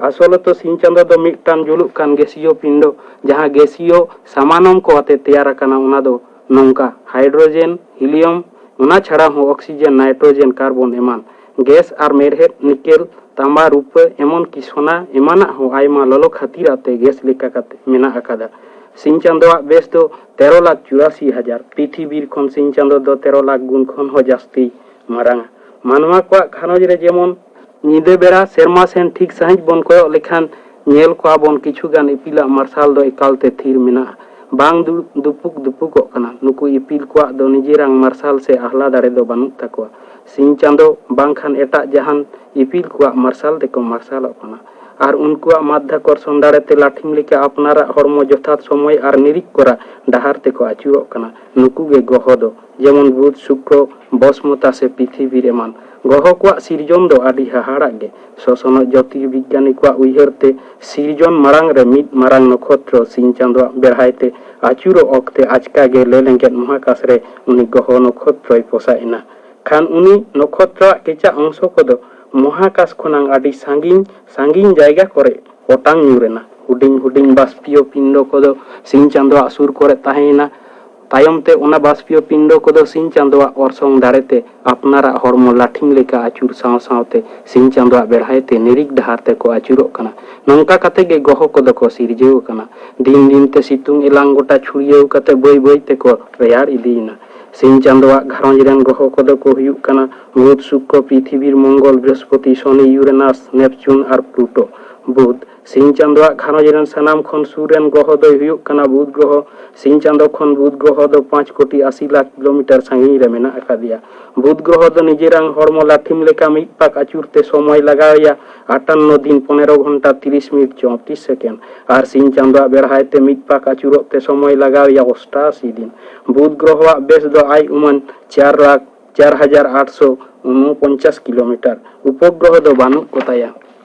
ᱟᱥᱚᱞᱚᱛᱚ ᱥᱤᱧ ᱪᱟᱸᱫᱚ ᱫᱚ ᱢᱤᱫᱴᱟᱝ ᱡᱩᱞᱩᱜ ᱠᱟᱱ ᱜᱮᱥᱤᱭᱚ ᱯᱤᱱᱰᱚ, ᱡᱟᱦᱟᱸ ᱜᱮᱥᱤᱭᱚ ᱥᱟᱢᱟᱱᱚᱢ ᱠᱚ ᱟᱛᱮ ᱛᱮᱭᱟᱨ ᱟᱠᱟᱱᱟ᱾ ᱚᱱᱟ ᱫᱚ ᱱᱚᱝᱠᱟ: ᱦᱟᱭᱰᱨᱳᱡᱮᱱ, ᱦᱤᱞᱤᱭᱚᱢ, ᱚᱱᱟ ᱪᱷᱟᱲᱟ ᱦᱚᱸ ᱚᱠᱥᱤᱡᱮᱱ, ᱱᱟᱭᱴᱨᱳᱡᱮᱱ, ᱠᱟᱨᱵᱚᱱ ᱮᱢᱟᱱ ᱜᱮᱥ ᱟᱨ ᱢᱮᱲᱦᱮᱫ, ᱱᱤᱠᱮᱞ, ᱛᱟᱢᱵᱟ, ᱨᱩᱯᱟᱹ, ᱮᱢᱚᱱ ᱠᱤ ᱥᱚᱱᱟ ᱮᱢᱟᱱᱟᱜ ᱦᱚᱸ ᱟᱭᱢᱟ ᱞᱚᱞᱚ ᱠᱷᱟᱹᱛᱤᱨ ᱟᱛᱮ ᱜᱮᱥ ᱞᱮᱠᱟ ᱠᱟᱛᱮ ᱢᱮᱱᱟᱜ ᱟᱠᱟᱫᱟ᱾ ᱥᱤᱧ ᱪᱟᱸᱫᱚᱣᱟᱜ ᱵᱮᱥ ᱫᱚ ᱛᱮᱨᱚ ᱞᱟᱠᱷ ᱪᱩᱨᱟᱥᱤ ᱦᱟᱡᱟᱨ, ᱯᱨᱤᱛᱷᱤᱵᱤᱨ ᱠᱷᱚᱱ ᱥᱤᱧ ᱪᱟᱸᱫᱚ ᱫᱚ ᱛᱮᱨᱚ ᱞᱟᱠᱷ ᱜᱩᱱ ᱠᱷᱚᱱ ᱦᱚᱸ ᱡᱟᱹᱥᱛᱤ ᱢᱟᱨᱟᱝᱟ᱾ ᱢᱟᱱᱣᱟ ᱠᱚᱣᱟᱜ ᱜᱷᱟᱨᱚᱸᱡᱽ ᱨᱮ ᱡᱮᱢᱚᱱ ᱧᱤᱫᱟᱹ ᱵᱮᱲᱟ ᱥᱮᱨᱢᱟ ᱥᱮᱱ ᱴᱷᱤᱠ ᱥᱟᱺᱦᱤᱡ ᱵᱚᱱ ᱠᱚᱭᱚᱜ ᱞᱮᱠᱷᱟᱱ ᱧᱮᱞ ᱠᱚᱣᱟ ᱵᱚᱱ ᱠᱤᱪᱷᱩ ᱜᱟᱱ ᱤᱯᱤᱞᱟᱜ ᱢᱟᱨᱥᱟᱞ ᱫᱚ ᱮᱠᱟᱞ ᱛᱮ ᱛᱷᱤᱨ ᱢᱮᱱᱟᱜᱼᱟ, ᱵᱟᱝ ᱫᱩ-, ᱫᱩᱯᱩᱠ ᱫᱩᱯᱩᱠᱚᱜ ᱠᱟᱱᱟ᱾ ᱱᱩᱠᱩ ᱤᱯᱤᱞ ᱠᱚᱣᱟᱜ ᱫᱚ ᱱᱤᱡᱮᱨᱟᱝ ᱢᱟᱨᱥᱟᱞ ᱥᱮ ᱟᱦᱞᱟ ᱫᱟᱲᱮ ᱫᱚ ᱵᱟᱹᱱᱩᱜ ᱛᱟᱠᱚᱣᱟ᱾ ᱥᱤᱧ ᱪᱟᱸᱫᱚ ᱵᱟᱝᱠᱷᱟᱱ ᱮᱴᱟᱜ ᱡᱟᱦᱟᱱ ᱤᱯᱤᱞ ᱠᱚᱣᱟᱜ ᱢᱟᱨᱥᱟᱞ ᱛᱮᱠᱚ ᱢᱟᱨᱥᱟᱞᱚᱜ ᱠᱟᱱᱟ᱾ ᱟᱨ ᱩᱱᱠᱩᱣᱟᱜ ᱢᱟᱫᱽᱫᱷᱟᱠᱚᱨᱥᱚᱱ ᱫᱟᱲᱮ ᱛᱮ ᱞᱟᱹᱴᱷᱤᱢ ᱞᱮᱠᱟ ᱟᱯᱱᱟᱨᱟᱜ ᱦᱚᱲᱢᱚ ᱡᱚᱛᱷᱟᱛ ᱥᱚᱢᱚᱭ ᱟᱨ ᱱᱤᱨᱤᱠ ᱠᱚᱨᱟ ᱰᱟᱦᱟᱨ ᱛᱮᱠᱚ ᱟᱹᱪᱩᱨᱚᱜ ᱠᱟᱱᱟ᱾ ᱱᱩᱠᱩ ᱜᱮ ᱜᱚᱦᱚ ᱫᱚ, ᱡᱮᱢᱚᱱ ᱵᱩᱫᱷ, ᱥᱩᱠᱨᱚ, ᱵᱚᱥᱢᱚᱛᱟ ᱥᱮ ᱯᱨᱤᱛᱷᱤᱵᱤᱨ ᱮᱢᱟᱱ᱾ ᱜᱚᱦᱚ ᱠᱚᱣᱟᱜ ᱥᱤᱨᱡᱚᱱ ᱫᱚ ᱟᱹᱰᱤ ᱦᱟᱦᱟᱲᱟᱜ ᱜᱮ᱾ ᱥᱚᱥᱚᱱᱚᱜ ᱡᱳᱛᱤᱨᱵᱤᱜᱽᱜᱟᱱᱤ ᱠᱚᱣᱟᱜ ᱩᱭᱦᱟᱹᱨ ᱛᱮ ᱥᱤᱨᱡᱚᱱ ᱢᱟᱲᱟᱝ ᱨᱮ ᱢᱤᱫ ᱢᱟᱨᱟᱝ ᱱᱚᱠᱷᱚᱛᱨᱚ ᱥᱤᱧ ᱪᱟᱸᱫᱚᱣᱟᱜ ᱵᱮᱲᱦᱟᱭ ᱛᱮ ᱟᱹᱪᱩᱨᱚᱜ ᱚᱠᱛᱮ ᱟᱪᱠᱟ ᱜᱮ ᱞᱮ ᱞᱮᱸᱜᱮᱫ ᱢᱚᱦᱟᱠᱟᱥ ᱨᱮ ᱩᱱᱤ ᱜᱚᱦᱚ ᱱᱚᱠᱷᱚᱛᱨᱚᱭ ᱯᱚᱥᱟᱜ ᱮᱱᱟ᱾ ᱠᱷᱟᱱ ᱩᱱᱤ ᱱᱚᱠᱷᱚᱛᱨᱚᱣᱟᱜ ᱠᱮᱪᱟᱜ ᱚᱝᱥᱚ ᱠᱚᱫᱚ ᱢᱚᱦᱟᱠᱟᱥ ᱠᱷᱚᱱᱟᱝ ᱟᱹᱰᱤ ᱥᱟᱺᱜᱤᱧ ᱥᱟᱺᱜᱤᱧ ᱡᱟᱭᱜᱟ ᱠᱚᱨᱮ ᱚᱴᱟᱝ ᱧᱩᱨ ᱮᱱᱟ᱾ ᱦᱩᱰᱤᱧ ᱦᱩᱰᱤᱧ ᱵᱟᱥᱯᱤᱭᱚ ᱯᱤᱱᱰᱚ ᱠᱚᱫᱚ ᱥᱤᱧ ᱪᱟᱸᱫᱚᱣᱟᱜ ᱥᱩᱨ ᱠᱚᱨᱮ ᱛᱟᱦᱮᱸᱭᱮᱱᱟ᱾ ᱛᱟᱭᱚᱢ ᱛᱮ ᱚᱱᱟ ᱵᱟᱥᱯᱤᱭᱚ ᱯᱤᱱᱰᱚ ᱠᱚᱫᱚ ᱥᱤᱧ ᱪᱟᱸᱫᱚᱣᱟᱜ ᱚᱨᱥᱚᱝ ᱫᱟᱲᱮ ᱛᱮ ᱟᱯᱱᱟᱨᱟᱜ ᱦᱚᱲᱢᱚ ᱞᱟᱹᱴᱷᱤᱢ ᱞᱮᱠᱟ ᱟᱹᱪᱩᱨ ᱥᱟᱶ ᱥᱟᱶᱛᱮ ᱥᱤᱧ ᱪᱟᱸᱫᱚᱣᱟᱜ ᱵᱮᱲᱦᱟᱭ ᱛᱮ ᱱᱤᱨᱤᱠ ᱰᱟᱦᱟᱨ ᱛᱮᱠᱚ ᱟᱹᱪᱩᱨᱚᱜ ᱠᱟᱱᱟ᱾ ᱱᱚᱝᱠᱟ ᱠᱟᱛᱮ ᱜᱮ ᱜᱚᱦᱚ ᱠᱚᱫᱚ ᱠᱚ ᱥᱤᱨᱡᱟᱹᱣ ᱟᱠᱟᱱᱟ᱾ ᱫᱤᱱ ᱫᱤᱱ ᱛᱮ ᱥᱤᱛᱩᱝ ᱮᱞᱟᱝ ᱜᱚᱴᱟ ᱪᱷᱩᱲᱭᱟᱹᱣ ᱠᱟᱛᱮ ᱵᱟᱹᱭ ᱵᱟᱹᱭ ᱛᱮᱠᱚ ᱨᱮᱭᱟᱲ ᱤᱫᱤᱭᱮᱱᱟ᱾ ᱥᱤᱧ ᱪᱟᱸᱫᱚᱣᱟᱜ ᱜᱷᱟᱨᱚᱸᱡᱽ ᱨᱮᱱ ᱜᱨᱚᱦᱚ ᱠᱚᱫᱚ ᱠᱚ ᱦᱩᱭᱩᱜ ᱠᱟᱱᱟ ᱵᱩᱫᱷ, ᱥᱩᱠᱨᱚ, ᱯᱨᱤᱛᱷᱤᱵᱤ, ᱢᱚᱝᱜᱚᱞ, ᱵᱨᱤᱦᱚᱥᱯᱚᱛᱤ, ᱥᱚᱱᱤ, ᱤᱭᱩᱨᱮᱱᱟᱥ, ᱱᱮᱯᱪᱩᱱ ᱟᱨ ᱯᱞᱩᱴᱳ᱾ ᱵᱩᱫᱷ᱾ ᱥᱤᱧ ᱪᱟᱸᱫᱚᱣᱟᱜ ᱜᱷᱟᱨᱚᱸᱡᱽ ᱨᱮᱱ ᱥᱟᱱᱟᱢ ᱠᱷᱚᱱ ᱥᱩᱨ ᱨᱮᱱ ᱜᱨᱚᱦᱚ ᱫᱚᱭ ᱦᱩᱭᱩᱜ ᱠᱟᱱᱟ ᱵᱩᱫᱷ ᱜᱨᱚᱦᱚ᱾ ᱥᱤᱧ ᱪᱟᱸᱫᱚ ᱠᱷᱚᱱ ᱵᱩᱫᱷ ᱜᱨᱚᱦᱚ ᱫᱚ ᱯᱟᱸᱪ ᱠᱳᱴᱤ ᱟᱥᱤ ᱞᱟᱠᱷ ᱠᱤᱞᱳᱢᱤᱴᱟᱨ ᱥᱟᱺᱜᱤᱧ ᱨᱮ ᱢᱮᱱᱟᱜ ᱟᱠᱟᱫᱮᱭᱟ᱾ ᱵᱩᱫᱷ ᱜᱨᱚᱦᱚ ᱫᱚ ᱱᱤᱡᱮᱨᱟᱝ ᱦᱚᱲᱢᱚ ᱞᱟᱹᱴᱷᱤᱢ ᱞᱮᱠᱟ ᱢᱤᱫ ᱯᱟᱠ ᱟᱹᱪᱩᱨ ᱛᱮ ᱥᱚᱢᱚᱭ ᱞᱟᱜᱟᱣ ᱮᱭᱟ ᱟᱴᱟᱱᱱᱚ ᱫᱤᱱ, ᱯᱚᱱᱮᱨᱚ ᱜᱷᱚᱱᱴᱟ, ᱛᱤᱨᱤᱥ ᱢᱤᱱᱤᱴ, ᱪᱚᱣᱛᱨᱤᱥ ᱥᱮᱠᱮᱱᱰ᱾ ᱟᱨ ᱥᱤᱧ ᱪᱟᱸᱫᱚᱣᱟᱜ ᱵᱮᱲᱦᱟᱭ ᱛᱮ ᱢᱤᱫ ᱯᱟᱠ ᱟᱹᱪᱩᱨᱚᱜ ᱛᱮ ᱥᱚᱢᱚᱭ ᱞᱟᱜᱟᱣ ᱮᱭᱟ ᱚᱥᱴᱟᱥᱤ ᱫᱤᱱ᱾ ᱵᱩᱫᱷ ᱜᱨᱚᱦᱚᱣᱟᱜ ᱵᱮᱥ ᱫᱚ ᱟᱭ ᱩᱢᱟᱹᱱ ᱪᱟᱨ ᱞᱟᱠᱷ ᱪᱟᱨ ᱦᱟᱡᱟᱨ ᱟᱴᱥᱚ ᱩᱱᱯᱚᱧᱪᱟᱥ ᱠᱤᱞᱳᱢᱤᱴᱟᱨ᱾ ᱩᱯᱚᱜᱨᱚᱦᱚ ᱫᱚ ᱵᱟᱹᱱᱩᱜ ᱠᱚ ᱛᱟᱭᱟ᱾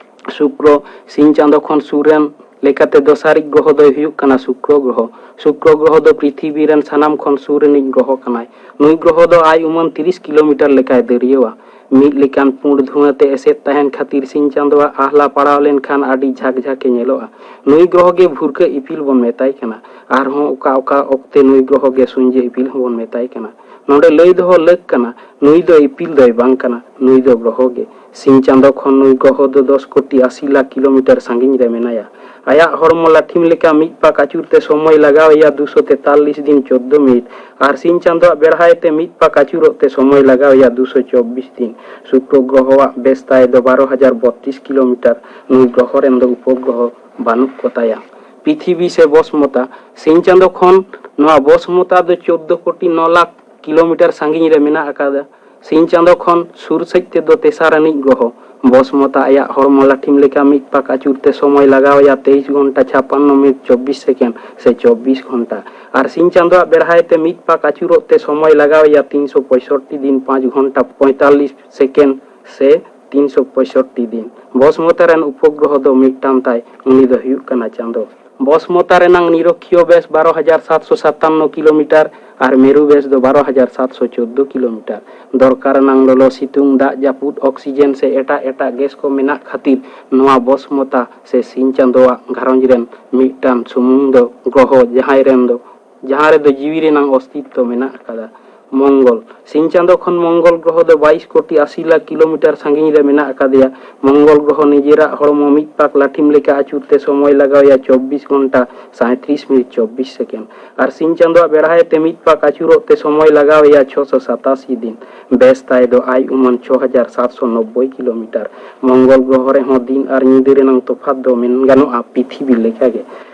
ᱥᱩᱠᱨᱚ ᱥᱤᱧ ᱪᱟᱸᱫᱚ ᱠᱷᱚᱱ ᱥᱩᱨ ᱨᱮᱱ ᱞᱮᱠᱟᱛᱮ ᱫᱚᱥᱟᱨᱤᱡ ᱜᱨᱚᱦᱚ ᱫᱚᱭ ᱦᱩᱭᱩᱜ ᱠᱟᱱᱟ ᱥᱩᱠᱨᱚ ᱜᱨᱚᱦᱚ᱾ ᱥᱩᱠᱨᱚ ᱜᱨᱚᱦᱚ ᱫᱚ ᱯᱨᱤᱛᱷᱤᱵᱤ ᱨᱮᱱ ᱥᱟᱱᱟᱢ ᱠᱷᱚᱱ ᱥᱩᱨ ᱨᱮᱱᱤᱡ ᱜᱨᱚᱦᱚ ᱠᱟᱱᱟᱭ᱾ ᱱᱩᱭ ᱜᱨᱚᱦᱚ ᱫᱚ ᱟᱭ ᱩᱢᱟᱹᱱ ᱛᱤᱨᱤᱥ ᱠᱤᱞᱳᱢᱤᱴᱟᱨ ᱞᱮᱠᱟᱭ ᱫᱟᱹᱨᱭᱟᱹᱣᱟ᱾ ᱢᱤᱫ ᱞᱮᱠᱟᱱ ᱯᱩᱸᱰ ᱫᱷᱩᱣᱟᱹ ᱛᱮ ᱮᱥᱮᱫ ᱛᱟᱦᱮᱱ ᱠᱷᱟᱹᱛᱤᱨ ᱥᱤᱧ ᱪᱟᱸᱫᱚᱣᱟᱜ ᱟᱦᱞᱟ ᱯᱟᱲᱟᱣ ᱞᱮᱱᱠᱷᱟᱱ ᱟᱹᱰᱤ ᱡᱷᱟᱠ ᱡᱷᱟᱠᱮ ᱧᱮᱞᱚᱜᱼᱟ᱾ ᱱᱩᱭ ᱜᱨᱚᱦᱚ ᱜᱮ ᱵᱷᱩᱨᱠᱟᱹ ᱤᱯᱤᱞ ᱵᱚᱱ ᱢᱮᱛᱟᱭ ᱠᱟᱱᱟ᱾ ᱟᱨᱦᱚᱸ ᱚᱠᱟ ᱚᱠᱟ ᱚᱠᱛᱮ ᱱᱩᱭ ᱜᱨᱚᱦᱚ ᱜᱮ ᱥᱩᱧᱡᱟᱹ ᱤᱯᱤᱞ ᱦᱚᱸᱵᱚᱱ ᱢᱮᱛᱟᱭ ᱠᱟᱱᱟ᱾ ᱱᱚᱰᱮ ᱞᱟᱹᱭ ᱫᱚᱦᱚ ᱞᱟᱹᱠ ᱠᱟᱱᱟ, ᱱᱩᱭ ᱫᱚ ᱤᱯᱤᱞ ᱫᱚᱭ ᱵᱟᱝ ᱠᱟᱱᱟ, ᱱᱩᱭ ᱫᱚ ᱜᱨᱚᱦᱚ ᱜᱮ᱾ ᱥᱤᱧ ᱪᱟᱸᱫᱚ ᱠᱷᱚᱱ ᱱᱩᱭ ᱜᱨᱚᱦᱚ ᱫᱚ ᱫᱚᱥ ᱠᱳᱴᱤ ᱟᱥᱤ ᱞᱟᱠᱷ ᱠᱤᱞᱳᱢᱤᱴᱟᱨ ᱥᱟᱺᱜᱤᱧ ᱨᱮ ᱢᱮᱱᱟᱭᱟ᱾ ᱟᱭᱟᱜ ᱦᱚᱲᱢᱚ ᱞᱟᱹᱴᱷᱤᱢ ᱞᱮᱠᱟ ᱢᱤᱫ ᱯᱟᱠ ᱟᱹᱪᱩᱨ ᱛᱮ ᱥᱚᱢᱚᱭ ᱞᱟᱜᱟᱣ ᱮᱭᱟ ᱫᱩᱥᱚ ᱛᱮᱛᱟᱞᱤᱥ ᱫᱤᱱ, ᱪᱳᱫᱽᱫᱳ ᱢᱤᱱᱤᱴ᱾ ᱟᱨ ᱥᱤᱧ ᱪᱟᱸᱫᱚᱣᱟᱜ ᱵᱮᱲᱦᱟᱭ ᱛᱮ ᱢᱤᱫ ᱯᱟᱠ ᱟᱹᱪᱩᱨᱚᱜ ᱛᱮ ᱥᱚᱢᱚᱭ ᱞᱟᱜᱟᱣ ᱮᱭᱟ ᱫᱩᱥᱚ ᱪᱚᱵᱵᱤᱥ ᱫᱤᱱ᱾ ᱥᱩᱠᱨᱚ ᱜᱨᱚᱦᱚᱣᱟᱜ ᱵᱮᱥ ᱛᱟᱭ ᱫᱚ ᱵᱟᱨᱚ ᱦᱟᱡᱟᱨ ᱵᱚᱛᱛᱨᱤᱥ ᱠᱤᱞᱳᱢᱤᱴᱟᱨ᱾ ᱱᱩᱭ ᱜᱨᱚᱦᱚ ᱨᱮᱱ ᱫᱚ ᱩᱯᱚᱜᱨᱚᱦᱚ ᱵᱟᱹᱱᱩᱜ ᱠᱚ ᱛᱟᱭᱟ᱾ ᱯᱨᱤᱛᱷᱤᱵᱤ ᱥᱮ ᱵᱚᱥᱢᱚᱛᱟ᱾ ᱥᱤᱧ ᱪᱟᱸᱫᱚ ᱠᱷᱚᱱ ᱱᱚᱣᱟ ᱵᱚᱥᱢᱚᱛᱟ ᱫᱚ ᱪᱳᱫᱽᱫᱳ ᱠᱳᱴᱤ ᱱᱚ ᱞᱟᱠᱷ ᱠᱤᱞᱳᱢᱤᱴᱟᱨ ᱥᱟᱺᱜᱤᱧ ᱨᱮ ᱢᱮᱱᱟᱜ ᱟᱠᱟᱫᱟ᱾ ᱥᱤᱧ ᱪᱟᱸᱫᱚ ᱠᱷᱚᱱ ᱥᱩᱨ ᱥᱮᱫ ᱛᱮᱫᱚ ᱛᱮᱥᱟᱨ ᱟᱹᱱᱤᱡ ᱜᱨᱚᱦᱚ᱾ ᱵᱚᱥᱢᱚᱛᱟ ᱟᱭᱟᱜ ᱦᱚᱲᱢᱚ ᱞᱟᱹᱴᱷᱤᱢ ᱞᱮᱠᱟ ᱢᱤᱫ ᱯᱟᱠ ᱟᱹᱪᱩᱨ ᱛᱮ ᱥᱚᱢᱚᱭ ᱞᱟᱜᱟᱣ ᱟᱭᱟ ᱛᱮᱭᱤᱥ ᱜᱷᱚᱱᱴᱟ, ᱪᱷᱟᱯᱟᱱᱱᱚ ᱢᱤᱱᱤᱴ, ᱪᱚᱵᱵᱤᱥ ᱥᱮᱠᱮᱱᱰ ᱥᱮ ᱪᱚᱵᱵᱤᱥ ᱜᱷᱚᱱᱴᱟ᱾ ᱟᱨ ᱥᱤᱧ ᱪᱟᱸᱫᱚᱣᱟᱜ ᱵᱮᱲᱦᱟᱭ ᱛᱮ ᱢᱤᱫ ᱯᱟᱠ ᱟᱹᱪᱩᱨᱚᱜ ᱛᱮ ᱥᱚᱢᱚᱭ ᱞᱟᱜᱟᱣ ᱟᱭᱟ ᱛᱤᱱᱥᱚ ᱯᱚᱸᱭᱥᱚᱴᱴᱤ ᱫᱤᱱ, ᱯᱟᱸᱪ ᱜᱷᱚᱱᱴᱟ, ᱯᱚᱸᱭᱛᱟᱞᱞᱤᱥ ᱥᱮᱠᱮᱱᱰ ᱥᱮ ᱛᱤᱱᱥᱚ ᱯᱚᱸᱭᱥᱚᱴᱴᱤ ᱫᱤᱱ᱾ ᱵᱚᱥᱢᱚᱛᱟ ᱨᱮᱱ ᱩᱯᱚᱜᱨᱚᱦᱚ ᱫᱚ ᱢᱤᱫᱴᱟᱝ ᱛᱟᱭ, ᱩᱱᱤ ᱫᱚ ᱦᱩᱭᱩᱜ ᱠᱟᱱᱟ ᱪᱟᱸᱫᱚ᱾ ᱵᱚᱥᱢᱚᱛᱟ ᱨᱮᱱᱟᱝ ᱱᱤᱨᱚᱠᱷᱤᱭᱚ ᱵᱮᱥ ᱵᱟᱨᱚ ᱦᱟᱡᱟᱨ ᱥᱟᱛᱥᱚ ᱥᱟᱛᱟᱱᱱᱚ ᱠᱤᱞᱳᱢᱤᱴᱟᱨ ᱟᱨ ᱢᱮᱨᱩ ᱵᱮᱥ ᱫᱚ ᱵᱟᱨᱚ ᱦᱟᱡᱟᱨ ᱥᱟᱛᱥᱚ ᱪᱳᱫᱽᱫᱳ ᱠᱤᱞᱳᱢᱤᱴᱟᱨ᱾ ᱫᱚᱨᱠᱟᱨ ᱟᱱᱟᱝ ᱞᱚᱞᱚ, ᱥᱤᱛᱩᱝ, ᱫᱟᱜ ᱡᱟᱹᱯᱩᱫ, ᱚᱠᱥᱤᱡᱮᱱ ᱥᱮ ᱮᱴᱟᱜ ᱮᱴᱟᱜ ᱜᱮᱥ ᱠᱚ ᱢᱮᱱᱟᱜ ᱠᱷᱟᱹᱛᱤᱨ ᱱᱚᱣᱟ ᱵᱚᱥᱢᱚᱛᱟ ᱥᱮ ᱥᱤᱧ ᱪᱟᱸᱫᱚᱣᱟᱜ ᱜᱷᱟᱨᱚᱸᱡᱽ ᱨᱮᱱ ᱢᱤᱫᱴᱟᱝ ᱥᱩᱢᱩᱝ ᱫᱚ ᱜᱨᱚᱦᱚ, ᱡᱟᱦᱟᱸᱭ ᱨᱮᱱ ᱫᱚ, ᱡᱟᱦᱟᱸ ᱨᱮᱫᱚ ᱡᱤᱣᱤ ᱨᱮᱱᱟᱝ ᱚᱥᱛᱤᱛᱛᱚ ᱢᱮᱱᱟᱜ ᱟᱠᱟᱫᱟ᱾ ᱢᱚᱝᱜᱚᱞ᱾ ᱥᱤᱧ ᱪᱟᱸᱫᱚ ᱠᱷᱚᱱ ᱢᱚᱝᱜᱚᱞ ᱜᱨᱚᱦᱚ ᱫᱚ ᱵᱟᱭᱤᱥ ᱠᱳᱴᱤ ᱟᱥᱤ ᱞᱟᱠᱷ ᱠᱤᱞᱳᱢᱤᱴᱟᱨ ᱥᱟᱺᱜᱤᱧ ᱨᱮ ᱢᱮᱱᱟᱜ ᱟᱠᱟᱫᱮᱭᱟ᱾ ᱢᱚᱝᱜᱚᱞ ᱜᱨᱚᱦᱚ ᱱᱤᱡᱮᱨᱟᱜ ᱦᱚᱲᱢᱚ ᱢᱤᱫ ᱯᱟᱠ ᱞᱟᱹᱴᱷᱤᱢ ᱞᱮᱠᱟ ᱟᱹᱪᱩᱨ ᱛᱮ ᱥᱚᱢᱚᱭ ᱞᱟᱜᱟᱣᱮᱭᱟ ᱪᱚᱵᱵᱤᱥ ᱜᱷᱚᱱᱴᱟ ᱥᱟᱸᱭᱛᱨᱤᱥ ᱢᱤᱱᱤᱴ ᱪᱚᱵᱵᱤᱥ ᱥᱮᱠᱮᱱᱰ᱾ ᱟᱨ ᱥᱤᱧ ᱪᱟᱸᱫᱚᱣᱟᱜ ᱵᱮᱲᱦᱟᱭ ᱛᱮ ᱢᱤᱫ ᱯᱟᱠ ᱟᱹᱪᱩᱨᱚᱜ ᱛᱮ ᱥᱚᱢᱚᱭ ᱞᱟᱜᱟᱣᱮᱭᱟ ᱪᱷᱚᱥᱚ ᱥᱟᱛᱟᱥᱤ ᱫᱤᱱ᱾ ᱵᱮᱥ ᱛᱟᱭ ᱫᱚ ᱟᱭ ᱩᱢᱟᱹᱱ ᱪᱷᱚ ᱦᱟᱡᱟᱨ ᱥᱟᱛᱥᱚ ᱱᱚᱵᱵᱳᱭ ᱠᱤᱞᱳᱢᱤᱴᱟᱨ᱾ ᱢᱚᱝᱜᱚᱞ ᱜᱨᱚᱦᱚ ᱨᱮᱦᱚᱸ ᱫᱤᱱ ᱟᱨ ᱧᱤᱫᱟᱹ ᱨᱮᱱᱟᱝ ᱛᱚᱯᱷᱟᱛ ᱫᱚ ᱢᱮᱱ ᱜᱟᱱᱚᱜᱼᱟ ᱯᱤᱛᱷᱤᱵᱤ ᱞᱮᱠᱟᱜᱮ᱾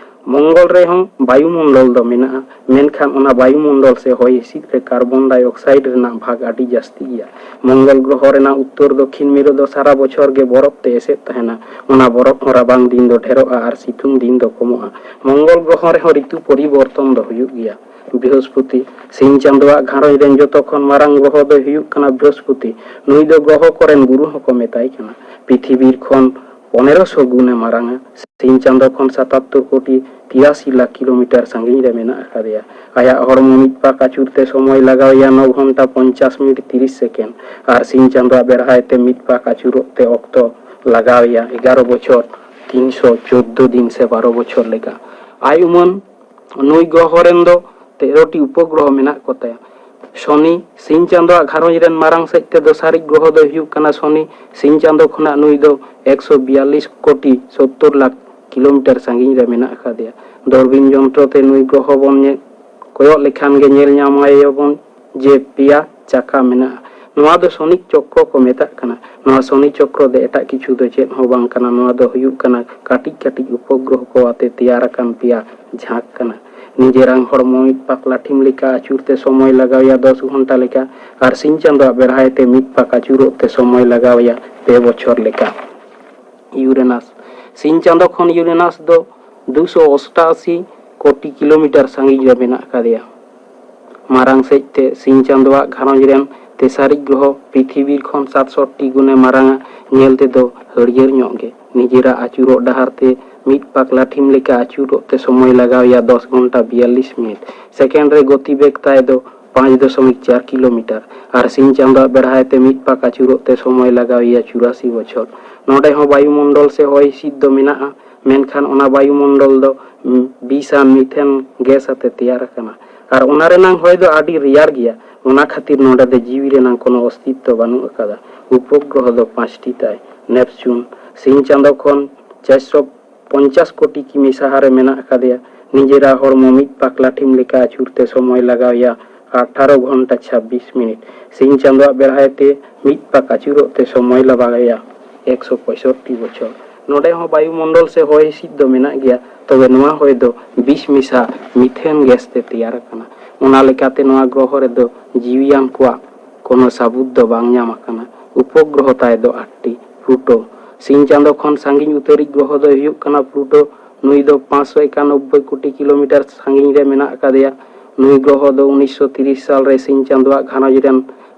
ᱢᱚᱝᱜᱚᱞ ᱨᱮᱦᱚᱸ ᱵᱟᱭᱩᱢᱚᱱᱰᱚᱞ ᱫᱚ ᱢᱮᱱᱟᱜᱼᱟ, ᱢᱮᱱᱠᱷᱟᱱ ᱚᱱᱟ ᱵᱟᱭᱩᱢᱚᱱᱰᱚᱞ ᱥᱮ ᱦᱚᱭ ᱦᱤᱸᱥᱤᱫ ᱨᱮ ᱠᱟᱨᱵᱚᱱ ᱰᱟᱭ ᱚᱠᱥᱟᱭᱤᱰ ᱨᱮᱱᱟᱜ ᱵᱷᱟᱜᱽ ᱟᱹᱰᱤ ᱡᱟᱹᱥᱛᱤ ᱜᱮᱭᱟ᱾ ᱢᱚᱝᱜᱚᱞ ᱜᱨᱚᱦᱚ ᱨᱮᱱᱟᱜ ᱩᱛᱛᱚᱨ ᱫᱚᱠᱷᱤᱱ ᱢᱮᱨᱩ ᱫᱚ ᱥᱟᱨᱟ ᱵᱚᱪᱷᱚᱨ ᱜᱮ ᱵᱚᱨᱚᱯ ᱛᱮ ᱮᱥᱮᱫ ᱛᱟᱦᱮᱱᱟ᱾ ᱚᱱᱟ ᱵᱚᱨᱚᱯ ᱦᱚᱸ ᱨᱟᱵᱟᱝ ᱫᱤᱱ ᱫᱚ ᱰᱷᱮᱨᱚᱜᱼᱟ ᱟᱨ ᱥᱤᱛᱩᱝ ᱫᱤᱱ ᱫᱚ ᱠᱚᱢᱚᱜᱼᱟ᱾ ᱢᱚᱝᱜᱚᱞ ᱜᱨᱚᱦᱚ ᱨᱮᱦᱚᱸ ᱨᱤᱛᱩ ᱯᱚᱨᱤᱵᱚᱨᱛᱚᱱ ᱫᱚ ᱦᱩᱭᱩᱜ ᱜᱮᱭᱟ᱾ ᱵᱨᱤᱦᱚᱥᱯᱚᱛᱤ᱾ ᱥᱤᱧ ᱪᱟᱸᱫᱚᱣᱟᱜ ᱜᱷᱟᱨᱚᱸᱡᱽ ᱨᱮᱱ ᱡᱚᱛᱚ ᱠᱷᱚᱱ ᱢᱟᱨᱟᱝ ᱜᱨᱚᱦᱚ ᱫᱚᱭ ᱦᱩᱭᱩᱜ ᱠᱟᱱᱟ ᱵᱨᱤᱦᱚᱥᱯᱚᱛᱤ᱾ ᱱᱩᱭ ᱫᱚ ᱜᱨᱚᱦᱚ ᱠᱚᱨᱮᱱ ᱜᱩᱨᱩ ᱦᱚᱸᱠᱚ ᱢᱮᱛᱟᱭ ᱠᱟᱱᱟ᱾ ᱯᱤᱛᱷᱤᱵᱤᱨ ᱠᱷᱚᱱ ᱯᱚᱱᱮᱨᱚᱥᱚ ᱜᱩᱱᱮ ᱢᱟᱨᱟᱝᱟ᱾ ᱥᱤᱧ ᱪᱟᱸᱫᱚ ᱠᱷᱚᱱ ᱥᱟᱛᱟᱛᱛᱳᱨ ᱠᱳᱴᱤ ᱛᱤᱨᱟᱥᱤ ᱞᱟᱠᱷ ᱠᱤᱞᱳᱢᱤᱴᱟᱨ ᱥᱟᱺᱜᱤᱧ ᱨᱮ ᱢᱮᱱᱟᱜ ᱟᱠᱟᱫᱮᱭᱟ᱾ ᱟᱭᱟᱜ ᱦᱚᱲᱢᱚ ᱢᱤᱫ ᱯᱟᱠ ᱟᱹᱪᱩᱨ ᱛᱮ ᱥᱚᱢᱚᱭ ᱞᱟᱜᱟᱣᱮᱭᱟ ᱱᱚ ᱜᱷᱚᱱᱴᱟ ᱯᱚᱧᱪᱟᱥ ᱢᱤᱱᱤᱴ ᱛᱤᱨᱤᱥ ᱥᱮᱠᱮᱱᱰ ᱟᱨ ᱥᱤᱧ ᱪᱟᱸᱫᱚᱣᱟᱜ ᱵᱮᱲᱦᱟᱭ ᱛᱮ ᱢᱤᱫ ᱯᱟᱠ ᱟᱹᱪᱩᱨᱚᱜ ᱛᱮ ᱚᱠᱛᱚ ᱞᱟᱜᱟᱣᱮᱭᱟ ᱮᱜᱟᱨᱚ ᱵᱚᱪᱷᱚᱨ ᱛᱤᱱᱥᱚ ᱪᱳᱫᱫᱳ ᱫᱤᱱ ᱥᱮ ᱵᱟᱨᱚ ᱵᱚᱪᱷᱚᱨ ᱞᱮᱠᱟ᱾ ᱟᱭ ᱩᱢᱟᱹᱱ ᱱᱩᱭ ᱜᱨᱚᱦᱚ ᱨᱮᱱ ᱫᱚ ᱛᱮᱨᱚᱴᱤ ᱩᱯᱚᱜᱨᱚᱦᱚ ᱢᱮᱱᱟᱜ ᱠᱚ ᱛᱟᱭᱟ᱾ ᱥᱚᱱᱤ᱾ ᱥᱤᱧ ᱪᱟᱸᱫᱚᱣᱟᱜ ᱜᱷᱟᱨᱚᱸᱡᱽ ᱨᱮᱱ ᱢᱟᱨᱟᱝ ᱥᱮᱫ ᱛᱮ ᱫᱚᱥᱟᱨᱤᱡ ᱜᱨᱚᱦᱚ ᱫᱚᱭ ᱦᱩᱭᱩᱜ ᱠᱟᱱᱟ ᱥᱚᱱᱤ᱾ ᱥᱤᱧ ᱪᱟᱸᱫᱚ ᱠᱷᱚᱱᱟᱜ ᱱᱩᱭ ᱫᱚ ᱮᱠᱥᱚ ᱵᱤᱭᱟᱞᱞᱤᱥ ᱠᱳᱴᱤ ᱥᱳᱛᱛᱳᱨ ᱞᱟᱠᱷ ᱠᱤᱞᱳᱢᱤᱴᱟᱨ ᱥᱟᱺᱜᱤᱧ ᱨᱮ ᱢᱮᱱᱟᱜ ᱟᱠᱟᱫᱮᱭᱟ᱾ ᱫᱩᱨᱵᱤᱱ ᱡᱚᱱᱛᱨᱚ ᱛᱮ ᱱᱩᱭ ᱜᱨᱚᱦᱚ ᱵᱚᱱ ᱧᱮᱞ, ᱠᱚᱭᱚᱜ ᱞᱮᱠᱷᱟᱱ ᱜᱮ ᱧᱮᱞ ᱧᱟᱢᱟᱭᱟᱵᱚᱱ ᱡᱮ ᱯᱮᱭᱟ ᱪᱟᱠᱟ ᱢᱮᱱᱟᱜᱼᱟ᱾ ᱱᱚᱣᱟ ᱫᱚ ᱥᱚᱱᱤᱠ ᱪᱚᱠᱨᱚ ᱠᱚ ᱢᱮᱛᱟᱜ ᱠᱟᱱᱟ᱾ ᱱᱚᱣᱟ ᱥᱚᱱᱤ ᱪᱚᱠᱨᱚ ᱫᱚ ᱮᱴᱟᱜ ᱠᱤᱪᱷᱩ ᱫᱚ ᱪᱮᱫ ᱦᱚᱸ ᱵᱟᱝ ᱠᱟᱱᱟ᱾ ᱱᱚᱣᱟ ᱫᱚ ᱦᱩᱭᱩᱜ ᱠᱟᱱᱟ ᱠᱟᱹᱴᱤᱡ ᱠᱟᱹᱴᱤᱡ ᱩᱯᱚᱜᱨᱚᱦᱚ ᱠᱚ ᱟᱛᱮ ᱛᱮᱭᱟᱨ ᱟᱠᱟᱱ ᱯᱮᱭᱟ ᱡᱷᱟᱸᱠ ᱠᱟᱱᱟ᱾ ᱱᱤᱡᱮᱨᱟᱝ ᱦᱚᱲᱢᱚ ᱢᱤᱫ ᱯᱟᱠ ᱞᱟᱹᱴᱷᱤᱢ ᱞᱮᱠᱟ ᱟᱹᱪᱩᱨ ᱛᱮ ᱥᱚᱢᱚᱭ ᱞᱟᱜᱟᱣᱮᱭᱟ ᱫᱚᱥ ᱜᱷᱚᱱᱴᱟ ᱞᱮᱠᱟ ᱟᱨ ᱥᱤᱧ ᱪᱟᱸᱫᱚᱣᱟᱜ ᱵᱮᱲᱦᱟᱭ ᱛᱮ ᱢᱤᱫ ᱯᱟᱠ ᱟᱹᱪᱩᱨᱚᱜ ᱛᱮ ᱥᱚᱢᱚᱭ ᱞᱟᱜᱟᱣᱮᱭᱟ ᱯᱮ ᱵᱚᱪᱷᱚᱨ ᱞᱮᱠᱟ᱾ ᱤᱭᱩᱨᱮᱱᱟᱥ᱾ ᱥᱤᱧ ᱪᱟᱸᱫᱚ ᱠᱷᱚᱱ ᱤᱭᱩᱨᱮᱱᱟᱥ ᱫᱚ ᱫᱩᱥᱚ ᱚᱥᱴᱟᱥᱤ ᱠᱳᱴᱤ ᱠᱤᱞᱳᱢᱤᱴᱟᱨ ᱥᱟᱺᱜᱤᱧ ᱨᱮ ᱢᱮᱱᱟᱜ ᱟᱠᱟᱫᱮᱭᱟ᱾ ᱢᱟᱨᱟᱝ ᱥᱮᱫ ᱛᱮ ᱥᱤᱧ ᱪᱟᱸᱫᱚᱣᱟᱜ ᱜᱷᱟᱨᱚᱸᱡᱽ ᱨᱮᱱ ᱛᱮᱥᱟᱨᱤᱡ ᱜᱨᱚᱦᱚ ᱯᱨᱤᱛᱷᱤᱵᱤ ᱠᱷᱚᱱ ᱥᱟᱛᱥᱚᱴᱤ ᱜᱩᱱᱮ ᱢᱟᱨᱟᱝᱟ᱾ ᱧᱮᱞ ᱛᱮᱫᱚ ᱦᱟᱹᱨᱭᱟᱹᱲ ᱧᱚᱜ ᱜᱮ᱾ ᱱᱤᱡᱮᱨᱟᱜ ᱟᱹᱪᱩᱨᱚᱜ ᱰᱟᱦᱟᱨ ᱛᱮ ᱢᱤᱫ ᱯᱟᱠ ᱞᱟᱹᱴᱷᱤᱢ ᱞᱮᱠᱟ ᱟᱹᱪᱩᱨᱚᱜ ᱛᱮ ᱥᱚᱢᱚᱭ ᱞᱟᱜᱟᱣᱮᱭᱟ ᱫᱚᱥ ᱜᱷᱚᱱᱴᱟ ᱵᱤᱭᱟᱞᱞᱤᱥ ᱢᱤᱱᱤᱴ᱾ ᱥᱮᱠᱮᱱᱰ ᱨᱮ ᱜᱚᱛᱤ ᱵᱮᱜᱽ ᱛᱟᱭ ᱫᱚ ᱯᱟᱸᱪ ᱫᱚᱥᱚᱢᱤᱠ ᱪᱟᱨ ᱠᱤᱞᱳᱢᱤᱴᱟᱨ ᱟᱨ ᱥᱤᱧ ᱪᱟᱸᱫᱚᱣᱟᱜ ᱵᱮᱲᱦᱟᱭ ᱛᱮ ᱢᱤᱫ ᱯᱟᱠ ᱟᱹᱪᱩᱨᱚᱜ ᱛᱮ ᱥᱚᱢᱚᱭ ᱞᱟᱜᱟᱣᱮᱭᱟ ᱪᱩᱨᱟᱥᱤ ᱵᱚᱪᱷᱚᱨ᱾ ᱱᱚᱰᱮ ᱦᱚᱸ ᱵᱟᱭᱩᱢᱚᱱᱰᱚᱞ ᱥᱮ ᱦᱚᱭ ᱦᱤᱸᱥᱤᱫ ᱫᱚ ᱢᱮᱱᱟᱜᱼᱟ, ᱢᱮᱱᱠᱷᱟᱱ ᱚᱱᱟ ᱵᱟᱭᱩᱢᱚᱱᱰᱚᱞ ᱫᱚ, ᱩᱸ, ᱵᱤᱥ ᱟᱨ ᱢᱤᱛᱷᱮᱱ ᱜᱮᱥ ᱟᱛᱮ ᱛᱮᱭᱟᱨ ᱟᱠᱟᱱᱟ᱾ ᱟᱨ ᱚᱱᱟ ᱨᱮᱱᱟᱝ ᱦᱚᱭ ᱫᱚ ᱟᱹᱰᱤ ᱨᱮᱭᱟᱲ ᱜᱮᱭᱟ᱾ ᱚᱱᱟ ᱠᱷᱟᱹᱛᱤᱨ ᱱᱚᱰᱮ ᱫᱚ ᱡᱤᱣᱤ ᱨᱮᱱᱟᱝ ᱠᱳᱱᱳ ᱚᱥᱛᱤᱛᱛᱚ ᱵᱟᱹᱱᱩᱜ ᱟᱠᱟᱫᱟ᱾ ᱩᱯᱚᱜᱨᱚᱦᱚ ᱫᱚ ᱯᱟᱸᱪᱴᱤ ᱛᱟᱭ᱾ ᱱᱮᱯᱪᱩᱱ, ᱥᱤᱧ ᱪᱟᱸᱫᱚ ᱠᱷᱚᱱ ᱪᱟᱨᱥᱚ ᱯᱚᱧᱪᱟᱥ ᱠᱳᱴᱤ ᱠᱤᱢᱤ ᱥᱟᱦᱟᱨᱮ ᱢᱮᱱᱟᱜ ᱟᱠᱟᱫᱮᱭᱟ᱾ ᱱᱤᱡᱮᱨᱟᱜ ᱦᱚᱲᱢᱚ ᱢᱤᱫ ᱯᱟᱠ ᱞᱟᱹᱴᱷᱤᱢ ᱞᱮᱠᱟ ᱟᱹᱪᱩᱨ ᱛᱮ ᱥᱚᱢᱚᱭ ᱞᱟᱜᱟᱣ ᱮᱭᱟ ᱟᱴᱷᱟᱨᱚ ᱜᱷᱚᱱᱴᱟ ᱪᱷᱟᱵᱵᱤᱥ ᱢᱤᱱᱤᱴ᱾ ᱥᱤᱧ ᱪᱟᱸᱫᱚᱣᱟᱜ ᱵᱮᱲᱦᱟᱭ ᱛᱮ ᱢᱤᱫ ᱯᱟᱠ ᱟᱹᱪᱩᱨᱚᱜ ᱛᱮ ᱥᱚᱢᱚᱭ ᱞᱟᱜᱟᱣ ᱮᱭᱟ ᱮᱠᱥᱚ ᱯᱚᱸᱭᱥᱚᱴᱴᱤ ᱵᱚᱪᱷᱚᱨ᱾ ᱱᱚᱰᱮ ᱦᱚᱸ ᱵᱟᱭᱩᱢᱚᱱᱰᱚᱞ ᱥᱮ ᱦᱚᱭ ᱦᱤᱸᱥᱤᱫ ᱫᱚ ᱢᱮᱱᱟᱜ ᱜᱮᱭᱟ, ᱛᱚᱵᱮ ᱱᱚᱣᱟ ᱦᱚᱭ ᱫᱚ ᱵᱤᱥ ᱢᱮᱥᱟ ᱢᱤᱛᱷᱮᱱ ᱜᱮᱥ ᱛᱮ ᱛᱮᱭᱟᱨ ᱟᱠᱟᱱᱟ᱾ ᱚᱱᱟ ᱞᱮᱠᱟᱛᱮ ᱱᱚᱣᱟ ᱜᱨᱚᱦᱚ ᱨᱮᱫᱚ ᱡᱤᱣᱤᱭᱟᱱ ᱠᱚᱣᱟᱜ ᱠᱳᱱᱳ ᱥᱟᱹᱵᱩᱫ ᱫᱚ ᱵᱟᱝ ᱧᱟᱢ ᱟᱠᱟᱱᱟ᱾ ᱩᱯᱚᱜᱨᱚᱦᱚ ᱛᱟᱭ ᱫᱚ ᱟᱴᱴᱤ᱾ ᱯᱞᱩᱴᱳ, ᱥᱤᱧ ᱪᱟᱸᱫᱚ ᱠᱷᱚᱱ ᱥᱟᱺᱜᱤᱧ ᱩᱛᱟᱹᱨᱤᱡ ᱜᱨᱚᱦᱚ ᱫᱚᱭ ᱦᱩᱭᱩᱜ ᱠᱟᱱᱟ ᱯᱞᱩᱴᱳ᱾ ᱱᱩᱭ ᱫᱚ ᱯᱟᱸᱪᱥᱚ ᱮᱠᱟᱱᱚᱵᱵᱳᱭ ᱠᱳᱴᱤ ᱠᱤᱞᱳᱢᱤᱴᱟᱨ ᱥᱟᱺᱜᱤᱧ ᱨᱮ ᱢᱮᱱᱟᱜ ᱟᱠᱟᱫᱮᱭᱟ᱾ ᱱᱩᱭ ᱜᱨᱚᱦᱚ ᱫᱚ ᱩᱱᱤᱥᱥᱚ ᱛᱤᱨᱤᱥ ᱥᱟᱞ ᱨᱮ ᱥᱤᱧ ᱪᱟᱸᱫᱚᱣᱟᱜ ᱜᱷᱟᱨᱚᱸᱡᱽ ᱨᱮᱱ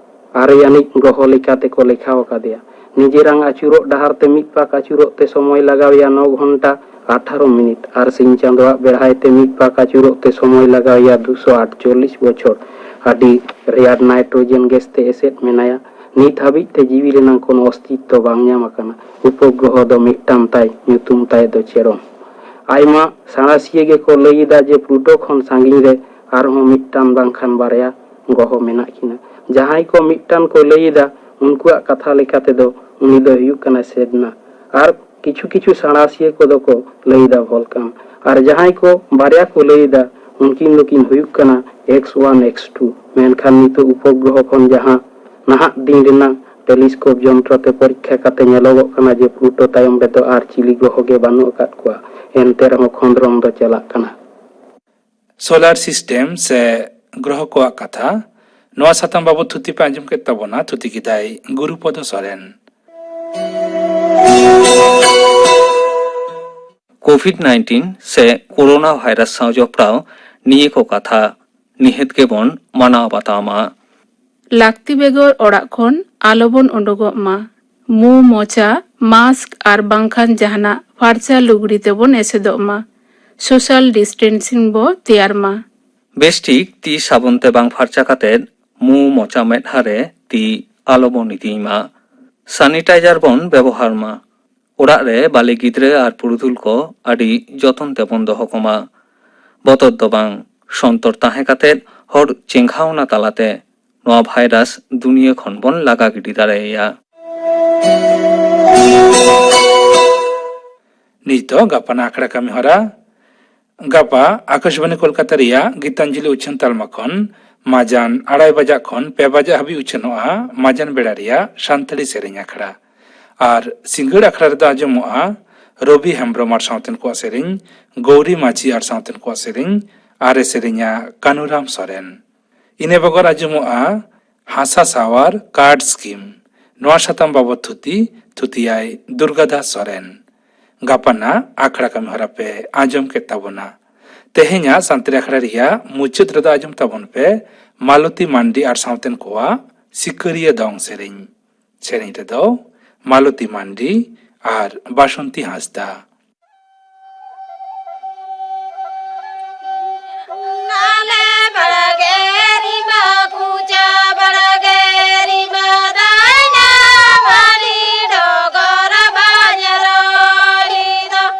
ᱟᱨᱮᱭᱟᱱᱤᱡ ᱜᱨᱚᱦᱚ ᱞᱮᱠᱟᱛᱮ ᱠᱚ ᱞᱮᱠᱷᱟ ᱟᱠᱟᱫᱮᱭᱟ᱾ ᱱᱤᱡᱮᱨᱟᱝ ᱟᱹᱪᱩᱨᱚᱜ ᱰᱟᱦᱟᱨ ᱛᱮ ᱢᱤᱫ ᱯᱟᱠ ᱟᱹᱪᱩᱨᱚᱜ ᱛᱮ ᱥᱚᱢᱚᱭ ᱞᱟᱜᱟᱣ ᱮᱭᱟ ᱱᱚ ᱜᱷᱚᱱᱴᱟ ᱟᱴᱷᱟᱨᱚ ᱢᱤᱱᱤᱴ ᱟᱨ ᱥᱤᱧ ᱪᱟᱸᱫᱚᱣᱟᱜ ᱵᱮᱲᱦᱟᱭ ᱛᱮ ᱢᱤᱫ ᱯᱟᱠ ᱟᱹᱪᱩᱨᱚᱜ ᱛᱮ ᱥᱚᱢᱚᱭ ᱞᱟᱜᱟᱣ ᱮᱭᱟ ᱫᱩᱥᱚ ᱟᱴᱪᱚᱞᱞᱤᱥ ᱵᱚᱪᱷᱚᱨ᱾ ᱟᱹᱰᱤ ᱨᱮᱭᱟᱲ ᱱᱟᱭᱴᱨᱳᱡᱮᱱ ᱜᱮᱥ ᱛᱮ ᱮᱥᱮᱫ ᱢᱮᱱᱟᱭᱟ᱾ ᱱᱤᱛ ᱦᱟᱹᱵᱤᱡ ᱛᱮ ᱡᱤᱣᱤ ᱨᱮᱱᱟᱝ ᱠᱳᱱᱳ ᱚᱥᱛᱤᱛᱛᱚ ᱵᱟᱝ ᱧᱟᱢ ᱟᱠᱟᱱᱟ᱾ ᱩᱯᱚᱜᱨᱚᱦᱚ ᱫᱚ ᱢᱤᱫᱴᱟᱝ ᱛᱟᱭ, ᱧᱩᱛᱩᱢ ᱛᱟᱭ ᱫᱚ ᱪᱮᱨᱚᱢ᱾ ᱟᱭᱢᱟ ᱥᱟᱬᱮᱥᱤᱭᱟᱹ ᱜᱮᱠᱚ ᱞᱟᱹᱭ ᱮᱫᱟ ᱡᱮ ᱯᱞᱩᱴᱳ ᱠᱷᱚᱱ ᱥᱟᱺᱜᱤᱧ ᱨᱮ ᱟᱨᱦᱚᱸ ᱢᱤᱫᱴᱟᱝ ᱵᱟᱝᱠᱷᱟᱱ ᱵᱟᱨᱭᱟ ᱜᱨᱚᱦᱚ ᱢᱮᱱᱟᱜ ᱠᱤᱱᱟ᱾ ᱡᱟᱦᱟᱸᱭ ᱠᱚ ᱢᱤᱫᱴᱟᱝ ᱠᱚ ᱞᱟᱹᱭ ᱮᱫᱟ, ᱩᱱᱠᱩᱣᱟᱜ ᱠᱟᱛᱷᱟ ᱞᱮᱠᱟ ᱛᱮᱫᱚ ᱩᱱᱤ ᱫᱚᱭ ᱦᱩᱭᱩᱜ ᱠᱟᱱᱟ ᱥᱮᱫᱱᱟ᱾ ᱟᱨ ᱠᱤᱪᱷᱩ ᱠᱤᱪᱷᱩ ᱥᱟᱬᱮᱥᱤᱭᱟᱹ ᱠᱚᱫᱚ ᱠᱚ ᱞᱟᱹᱭ ᱮᱫᱟ ᱵᱷᱚᱞᱠᱟᱱ᱾ ᱟᱨ ᱡᱟᱦᱟᱸᱭ ᱠᱚ ᱵᱟᱨᱭᱟ ᱠᱚ ᱞᱟᱹᱭ ᱮᱫᱟ, ᱩᱱᱠᱤᱱ ᱫᱚᱠᱤᱱ ᱦᱩᱭᱩᱜ ᱠᱟᱱᱟ ᱮᱠᱥ ᱳᱣᱟᱱ, ᱮᱠᱥ ᱴᱩ᱾ ᱢᱮᱱᱠᱷᱟᱱ ᱱᱤᱛᱚᱜ ᱩᱯᱚᱜᱨᱚᱦᱚ ᱠᱷᱚᱱ ᱡᱟᱦᱟᱸ ᱱᱟᱦᱟᱜ ᱫᱤᱱ ᱨᱮᱱᱟᱜ ᱴᱮᱞᱤᱥᱠᱳᱯ ᱡᱚᱱᱛᱨᱚ ᱛᱮ ᱯᱚᱨᱤᱠᱠᱷᱟ ᱠᱟᱛᱮ ᱧᱮᱞᱚᱜᱚᱜ ᱠᱟᱱᱟ ᱡᱮ ᱯᱞᱩᱴᱳ ᱛᱟᱭᱚᱢ ᱨᱮᱫᱚ ᱟᱨ ᱪᱤᱞᱤ ᱜᱨᱚᱦᱚ ᱜᱮ ᱵᱟᱹᱱᱩᱜ ᱟᱠᱟᱫ ᱠᱚᱣᱟ᱾ ᱮᱱᱛᱮ ᱨᱮᱦᱚᱸ ᱠᱷᱚᱸᱫᱽᱨᱚᱝ ᱫᱚ ᱪᱟᱞᱟᱜ ᱠᱟᱱᱟ᱾ ᱥᱳᱞᱟᱨ ᱥᱤᱥᱴᱮᱢ ᱥᱮ ᱜᱨᱚᱦᱚ ᱠᱚᱣᱟᱜ ᱠᱟᱛᱷᱟ, ᱱᱚᱣᱟ ᱥᱟᱛᱟᱢ ᱵᱟᱵᱚᱛ ᱛᱷᱩᱛᱤ ᱯᱮ ᱟᱸᱡᱚᱢ ᱠᱮᱫ ᱛᱟᱵᱚᱱᱟ᱾ ᱛᱷᱩᱛᱤ ᱠᱮᱫᱟᱭ ᱜᱩᱨᱩᱯᱚᱫᱚ ᱥᱚᱨᱮᱱ᱾ ᱠᱳᱵᱷᱤᱰ ᱱᱟᱭᱤᱱᱴᱤᱱ ᱥᱮ ᱠᱳᱨᱳᱱᱟ ᱵᱷᱟᱭᱨᱟᱥ ᱥᱟᱶ ᱡᱚᱯᱲᱟᱣ ᱱᱤᱭᱟᱹ ᱠᱚ ᱠᱟᱛᱷᱟ ᱱᱤᱦᱟᱹᱛ ᱜᱮᱵᱚᱱ ᱢᱟᱱᱟᱣ ᱵᱟᱛᱟᱣ ᱢᱟ᱾ ᱞᱟᱹᱠᱛᱤ ᱵᱮᱜᱚᱨ ᱚᱲᱟᱜ ᱠᱷᱚᱱ ᱟᱞᱚᱵᱚᱱ ᱩᱰᱩᱠᱚᱜ ᱢᱟ᱾ ᱢᱩ, ᱢᱚᱪᱟ, ᱢᱟᱥᱠ ᱟᱨ ᱵᱟᱝᱠᱷᱟᱱ ᱡᱟᱦᱟᱱᱟᱜ ᱯᱷᱟᱨᱪᱟ ᱞᱩᱜᱽᱲᱤ ᱛᱮᱵᱚᱱ ᱮᱥᱮᱫᱚᱜ ᱢᱟ᱾ ᱥᱳᱥᱟᱞ ᱰᱤᱥᱴᱮᱱᱥᱤᱝ ᱵᱚ ᱛᱮᱭᱟᱨ ᱢᱟ᱾ ᱵᱮᱥ ᱴᱷᱤᱠ ᱛᱤ ᱥᱟᱵᱚᱱ ᱛᱮ ᱵᱟᱝ ᱯᱷᱟᱨᱪᱟ ᱠᱟᱛᱮ ᱢᱩ, ᱢᱚᱪᱟ, ᱢᱮᱫᱦᱟ ᱨᱮ ᱛᱤ ᱟᱞᱚᱵᱚᱱ ᱤᱫᱤᱭ ᱢᱟ᱾ ᱥᱟᱱᱤᱴᱟᱭᱡᱟᱨ ᱵᱚᱱ ᱵᱮᱵᱚᱦᱟᱨ ᱢᱟ᱾ ᱚᱲᱟᱜ ᱨᱮ ᱵᱟᱞᱮ ᱜᱤᱫᱽᱨᱟᱹ ᱟᱨ ᱯᱩᱨᱩᱫᱷᱩᱞ ᱠᱚ ᱟᱹᱰᱤ ᱡᱚᱛᱚᱱ ᱛᱮᱵᱚᱱ ᱫᱚᱦᱚ ᱠᱚᱢᱟ᱾ ᱵᱚᱛᱚᱨ ᱫᱚ ᱵᱟᱝ, ᱥᱚᱱᱛᱚᱨ ᱛᱟᱦᱮᱸ ᱠᱟᱛᱮ ᱦᱚᱲ ᱪᱮᱸᱜᱷᱟᱣᱱᱟ ᱛᱟᱞᱟᱛᱮ ᱱᱚᱣᱟ ᱵᱷᱟᱭᱨᱟᱥ ᱫᱩᱱᱤᱭᱟᱹ ᱠᱷᱚᱱ ᱵᱚᱱ ᱞᱟᱜᱟ ᱜᱤᱰᱤ ᱫᱟᱲᱮᱭᱟᱭᱟ᱾ ᱱᱤᱛ ᱫᱚ ᱜᱟᱯᱟᱱᱟᱜ ᱟᱠᱷᱲᱟ ᱠᱟᱹᱢᱤ ᱦᱚᱨᱟ᱾ ᱜᱟᱯᱟ ᱟᱠᱟᱥᱵᱟᱱᱤ ᱠᱳᱞᱠᱟᱛᱟ ᱨᱮᱭᱟᱜ ᱜᱤᱛᱟᱧᱡᱚᱞᱤ ᱩᱪᱷᱟᱹᱱ ᱛᱟᱞᱢᱟ ᱠᱷᱚᱱ ᱢᱟᱡᱟᱱ ᱟᱲᱟᱭ ᱵᱟᱡᱟᱜ ᱠᱷᱚᱱ ᱯᱮ ᱵᱟᱡᱟᱜ ᱦᱟᱹᱵᱤᱡ ᱩᱪᱷᱟᱹᱱᱚᱜᱼᱟ ᱢᱟᱡᱟᱱ ᱵᱮᱲᱟ ᱨᱮᱭᱟᱜ ᱥᱟᱱᱛᱟᱲᱤ ᱥᱮᱨᱮᱧ ᱟᱠᱷᱲᱟ᱾ ᱟᱨ ᱥᱤᱸᱜᱟᱹᱲ ᱟᱠᱷᱲᱟ ᱨᱮᱫᱚ ᱟᱸᱡᱚᱢᱚᱜᱼᱟ ᱨᱚᱵᱤ ᱦᱮᱢᱵᱽᱨᱚᱢ ᱟᱨ ᱥᱟᱶᱛᱮᱱ ᱠᱚᱣᱟᱜ ᱥᱮᱨᱮᱧ, ᱜᱳᱣᱨᱤ ᱢᱟᱹᱡᱷᱤ ᱟᱨ ᱥᱟᱶᱛᱮᱱ ᱠᱚᱣᱟᱜ ᱥᱮᱨᱮᱧ, ᱟᱨ ᱮ ᱥᱮᱨᱮᱧᱟ ᱠᱟᱱᱩᱨᱟᱢ ᱥᱚᱨᱮᱱ᱾ ᱤᱱᱟᱹ ᱵᱮᱜᱚᱨ ᱟᱸᱡᱚᱢᱚᱜᱼᱟ ᱦᱟᱥᱟ ᱥᱟᱶᱟᱨ ᱠᱟᱨᱰ ᱥᱠᱤᱢ᱾ ᱱᱚᱣᱟ ᱥᱟᱛᱟᱢ ᱵᱟᱵᱚᱫ ᱛᱷᱩᱛᱤ ᱛᱷᱩᱛᱤᱭᱟᱭ ᱫᱩᱨᱜᱟᱫᱟᱥ ᱥᱚᱨᱮᱱ᱾ ᱜᱟᱯᱟᱱᱟᱜ ᱟᱠᱷᱲᱟ ᱠᱟᱹᱢᱤ ᱦᱚᱨᱟ ᱯᱮ ᱟᱸᱡᱚᱢ ᱠᱮᱫ ᱛᱟᱵᱚᱱᱟ᱾ ᱛᱮᱦᱮᱧᱟᱜ ᱥᱟᱱᱛᱟᱲᱤ ᱟᱠᱷᱲᱟ ᱨᱮᱭᱟᱜ ᱢᱩᱪᱟᱹᱫ ᱨᱮᱫᱚ ᱟᱸᱡᱚᱢ ᱛᱟᱵᱚᱱ ᱯᱮ ᱢᱟᱞᱚᱛᱤ ᱢᱟᱱᱰᱤ ᱟᱨ ᱥᱟᱶᱛᱮᱱ ᱠᱚᱣᱟᱜ ᱥᱤᱠᱟᱹᱨᱤᱭᱟᱹ ᱫᱚᱝ ᱥᱮᱨᱮᱧ᱾ ᱥᱮᱨᱮᱧ ᱨᱮᱫᱚ ᱢᱟᱞᱚᱛᱤ ᱢᱟᱱᱰᱤ ᱟᱨ ᱵᱟᱥᱚᱱᱛᱤ ᱦᱟᱸᱥᱫᱟ᱾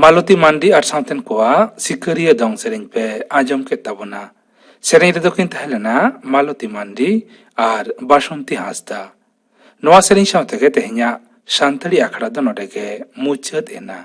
ᱢᱟᱞᱚᱛᱤ ᱢᱟᱱᱰᱤ ᱟᱨ ᱥᱟᱶᱛᱮᱱ ᱠᱚᱣᱟᱜ ᱥᱤᱠᱟᱹᱨᱤᱭᱟᱹ ᱫᱚᱝ ᱥᱮᱨᱮᱧ ᱯᱮ ᱟᱸᱡᱚᱢ ᱠᱮᱫ ᱛᱟᱵᱚᱱᱟ᱾ ᱥᱮᱨᱮᱧ ᱨᱮᱫᱚ ᱠᱤᱱ ᱛᱟᱦᱮᱸ ᱞᱮᱱᱟ ᱢᱟᱞᱚᱛᱤ ᱢᱟᱱᱰᱤ ᱟᱨ ᱵᱟᱥᱚᱱᱛᱤ ᱦᱟᱸᱥᱫᱟ᱾ ᱱᱚᱣᱟ ᱥᱮᱨᱮᱧ ᱥᱟᱶ ᱛᱮᱜᱮ ᱛᱮᱦᱮᱧᱟᱜ ᱥᱟᱱᱛᱟᱲᱤ ᱟᱠᱷᱲᱟ ᱫᱚ ᱱᱚᱰᱮ ᱜᱮ ᱢᱩᱪᱟᱹᱫ ᱮᱱᱟ᱾